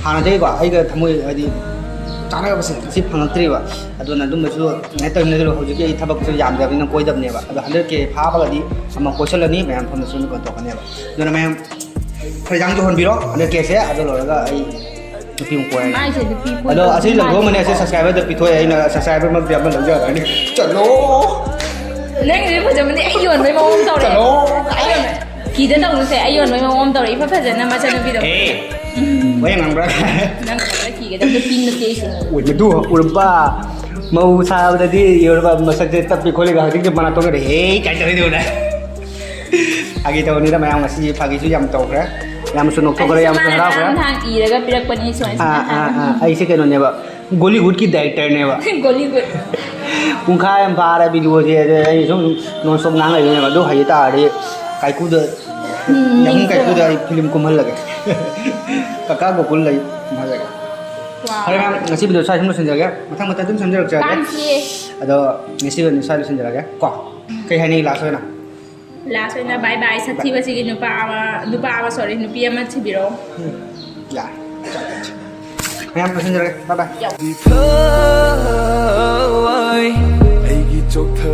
ꯍꯥꯟꯅꯗꯒꯤꯀꯣ ꯑꯩꯒ ꯊꯃꯣꯏ ꯍꯥꯏꯗꯤ ꯆꯥꯟꯅꯕꯁꯦ ꯉꯁꯤ ꯐꯪꯉꯛꯇ꯭ꯔꯤꯕ꯫ ꯑꯗꯨꯅ ꯑꯗꯨꯝꯕꯁꯨ ꯀꯩꯅꯣ ꯇꯧꯔꯤꯕꯅꯤꯅ, ꯍꯧꯖꯤꯛꯀꯤ ꯑꯩ ꯊꯕꯛꯁꯨ ꯌꯥꯝꯗꯕꯅꯤꯅ ꯀꯣꯏꯗꯕꯅꯦꯕ꯫ ꯑꯗꯣ ꯍꯟꯗ꯭ꯔꯦꯠ ꯀꯦ ꯐꯥꯕꯒꯗꯤ ꯑꯃ ꯀꯣꯏꯁꯜꯂꯅꯤ, ꯃꯌꯥꯝ ꯃꯐꯝꯗꯁꯨ ꯑꯗꯨꯝ ꯀꯩꯅꯣ ꯇꯧꯔꯛꯀꯅꯦꯕ꯫ ꯑꯗꯨꯅ ꯃꯌꯥꯝ ꯐꯩꯖꯥꯡꯁꯨ ꯍꯣꯟꯕꯤꯔꯣ ꯍꯟꯗ꯭ꯔꯦꯠ ꯀꯦꯁꯦ꯫ ꯑꯗꯨ ꯂꯣꯏꯔꯒ ꯑꯩ ꯅꯨꯄꯤ ꯑꯃ ꯀꯣꯏꯔꯅꯤ꯫ ꯃꯥꯏꯁꯦ ꯅꯨꯄꯤ ꯀꯣꯏꯕ ꯑꯗꯣ ꯑꯁꯤ ꯃꯥꯜꯂꯦ꯫ ꯂꯪꯊꯣꯛꯑꯝꯕꯅꯦ, ꯑꯁꯤ ꯁꯕꯁꯀ꯭ꯔꯥꯏꯕꯔꯗ ꯄꯤꯊꯣꯛꯑꯦ ꯑꯩꯅ, ꯁꯕꯁꯀ꯭ꯔꯥꯏꯕꯔꯃꯛꯇꯤ ꯑꯃ ꯂꯧꯖꯔꯅꯤ꯫ ꯆꯠꯂꯣ꯫ ꯅꯪꯒꯤꯗꯤ ꯐꯖꯕꯅꯤ, ꯑꯩ ꯌꯣꯟꯕꯩ ꯃꯑꯣꯡ ꯇꯧꯔꯦ꯫ ꯆꯠꯂꯣ꯫ ꯑꯩ ꯌꯣꯟꯕ-, ꯐꯤꯗ ꯇꯧꯅꯨꯁꯦ, ꯑꯩ ꯌꯣꯟꯕꯩ ꯃꯑꯣꯡ ꯑꯃ ꯇꯧꯔꯦ꯫ ꯏꯐ ꯐꯖꯅ ꯃꯆꯥꯅꯨꯄꯤꯗꯣ꯫ ꯑꯦ, ꯋꯥ ꯌꯥꯝ ꯉꯥꯡꯕ꯭ꯔꯥ? ꯅꯪ ꯈꯔ ꯀꯤꯒꯗꯕꯗꯣ ꯄꯤꯡ ꯅꯠꯇꯦ ꯑꯩꯁꯦ꯫ ꯑꯣꯏ, ꯃꯗꯨ ꯎꯔꯕ? ꯃꯧ ꯁꯥꯕꯗꯗꯤ ꯎꯔꯕ ꯃꯁꯛꯁꯦ ꯇꯞꯄꯤ ꯈꯣꯠꯂꯤꯒ ꯍꯧꯖꯤꯛꯇꯤ ꯃꯅꯥꯇꯣꯟꯒꯗꯤ "ꯍꯦ" ꯀꯥꯏ ꯇꯧꯔꯤꯗꯨꯅ꯫ ꯐꯥꯒꯤ ꯇꯧꯕꯅꯤꯗ ꯃꯌꯥꯝ, ꯉꯁꯤ ꯐꯥꯒꯤꯁꯨ ꯌꯥꯝ ꯇꯧꯈ꯭ꯔꯦ꯫ ꯌꯥꯝꯅꯁꯨ ꯅꯣꯛꯊꯣꯛꯈ꯭ꯔꯦ, ꯑꯩꯁꯨ ꯌꯥꯝꯅꯁꯨ ꯃꯥꯅ ꯍꯔꯥꯎꯈ꯭ꯔꯦ꯫ ꯉꯔꯥꯡ ꯅꯍꯥꯟ ꯏꯔꯒ ꯄꯤꯔꯛꯄꯅꯤ ꯁꯨꯃꯥꯏꯅ ꯑꯥ, ꯁꯨꯃꯥꯏꯅ ꯑꯥ, ꯑꯥ꯫ ꯍꯥꯏꯔꯒ꯫ ꯑꯩꯁꯦ ꯀꯩꯅꯣꯅꯦꯕ, ꯒꯣꯂꯤꯋꯨꯗꯀꯤ ꯗꯥꯏꯔꯦꯛꯇꯔꯅꯦꯕ꯫ ꯒꯣꯂꯤꯋꯨꯗ꯫ ꯄꯨꯡꯈꯥꯏ ꯑꯃ ꯐꯥꯔꯦ ꯚꯤꯗꯤꯑꯣꯁꯦ, ꯑꯗ ꯑꯩ ꯁꯨꯝ ꯅꯣꯟ ꯁ꯭ꯇꯣꯞ ꯉꯥꯡ ꯂꯩꯕꯅꯦꯕ꯫ ꯑꯗꯨ ꯍꯩ ꯇꯥꯔꯗꯤ ꯀꯥꯏꯀꯨꯗ, ꯎꯝ, ꯌꯥꯍꯨꯝ ꯅꯤꯡꯁꯤꯡꯉꯦ꯫ ꯀꯥꯏꯀꯨꯗ ꯑꯩ ꯐꯤꯂꯝ ꯀꯨꯝꯍꯜꯂꯒꯦ꯫ ꯀꯀꯥ ꯒꯣꯀꯨꯜ ꯂꯩ ꯀꯨꯝꯍꯜꯂꯒꯦ꯫ ꯋꯥꯎ꯫ ꯐꯔꯦ ꯃꯌꯥꯝ, ꯉꯁꯤ ꯚꯤꯗꯤꯑꯣ ꯁ꯭ꯋꯥꯏ ꯁꯨꯝ ꯂꯣꯏꯁꯤꯟꯖꯔꯒꯦ꯫ ꯃꯊꯪ ꯃꯊꯪ ꯑꯗꯨꯝ ꯁꯦꯝꯖꯔꯛꯆꯔꯒꯦ꯫ ꯀꯥꯡ ꯆꯤꯛꯑꯦ꯫ ꯑꯗꯣ ꯉꯁꯤ ꯚꯤꯗꯤꯑꯣ ꯁ꯭ꯋꯥꯏ ꯂꯣꯏꯁꯤꯟꯖꯔꯒꯦ ꯀꯣ꯫ ꯀꯩ ꯍꯥꯏꯅꯤꯡꯉꯤ ꯂꯥꯁ ꯑꯣꯏꯅ? ꯂꯥꯁ ꯑꯣꯏꯅ ꯕꯥꯏ ꯕꯥꯏ꯫ ꯁꯛꯊꯤꯕꯁꯤꯒꯤ ꯅꯨꯄꯥ ꯑꯃ, ꯅꯨꯄꯥ ꯑꯃ, ꯁꯣꯔꯤ, ꯅꯨꯄꯤ ꯑꯃ ꯊꯤꯕꯤꯔꯣ꯫ ꯎꯝ, ꯌꯥ꯫ ꯃꯌꯥꯝ ꯂꯣꯏꯁꯤꯟꯖꯔꯒꯦ꯫ ꯕꯥꯏ ꯕꯥꯏ꯫ ꯌꯥꯎ꯫ ꯊꯋꯥꯏ ꯑꯩꯒꯤ ꯆꯣꯛꯊ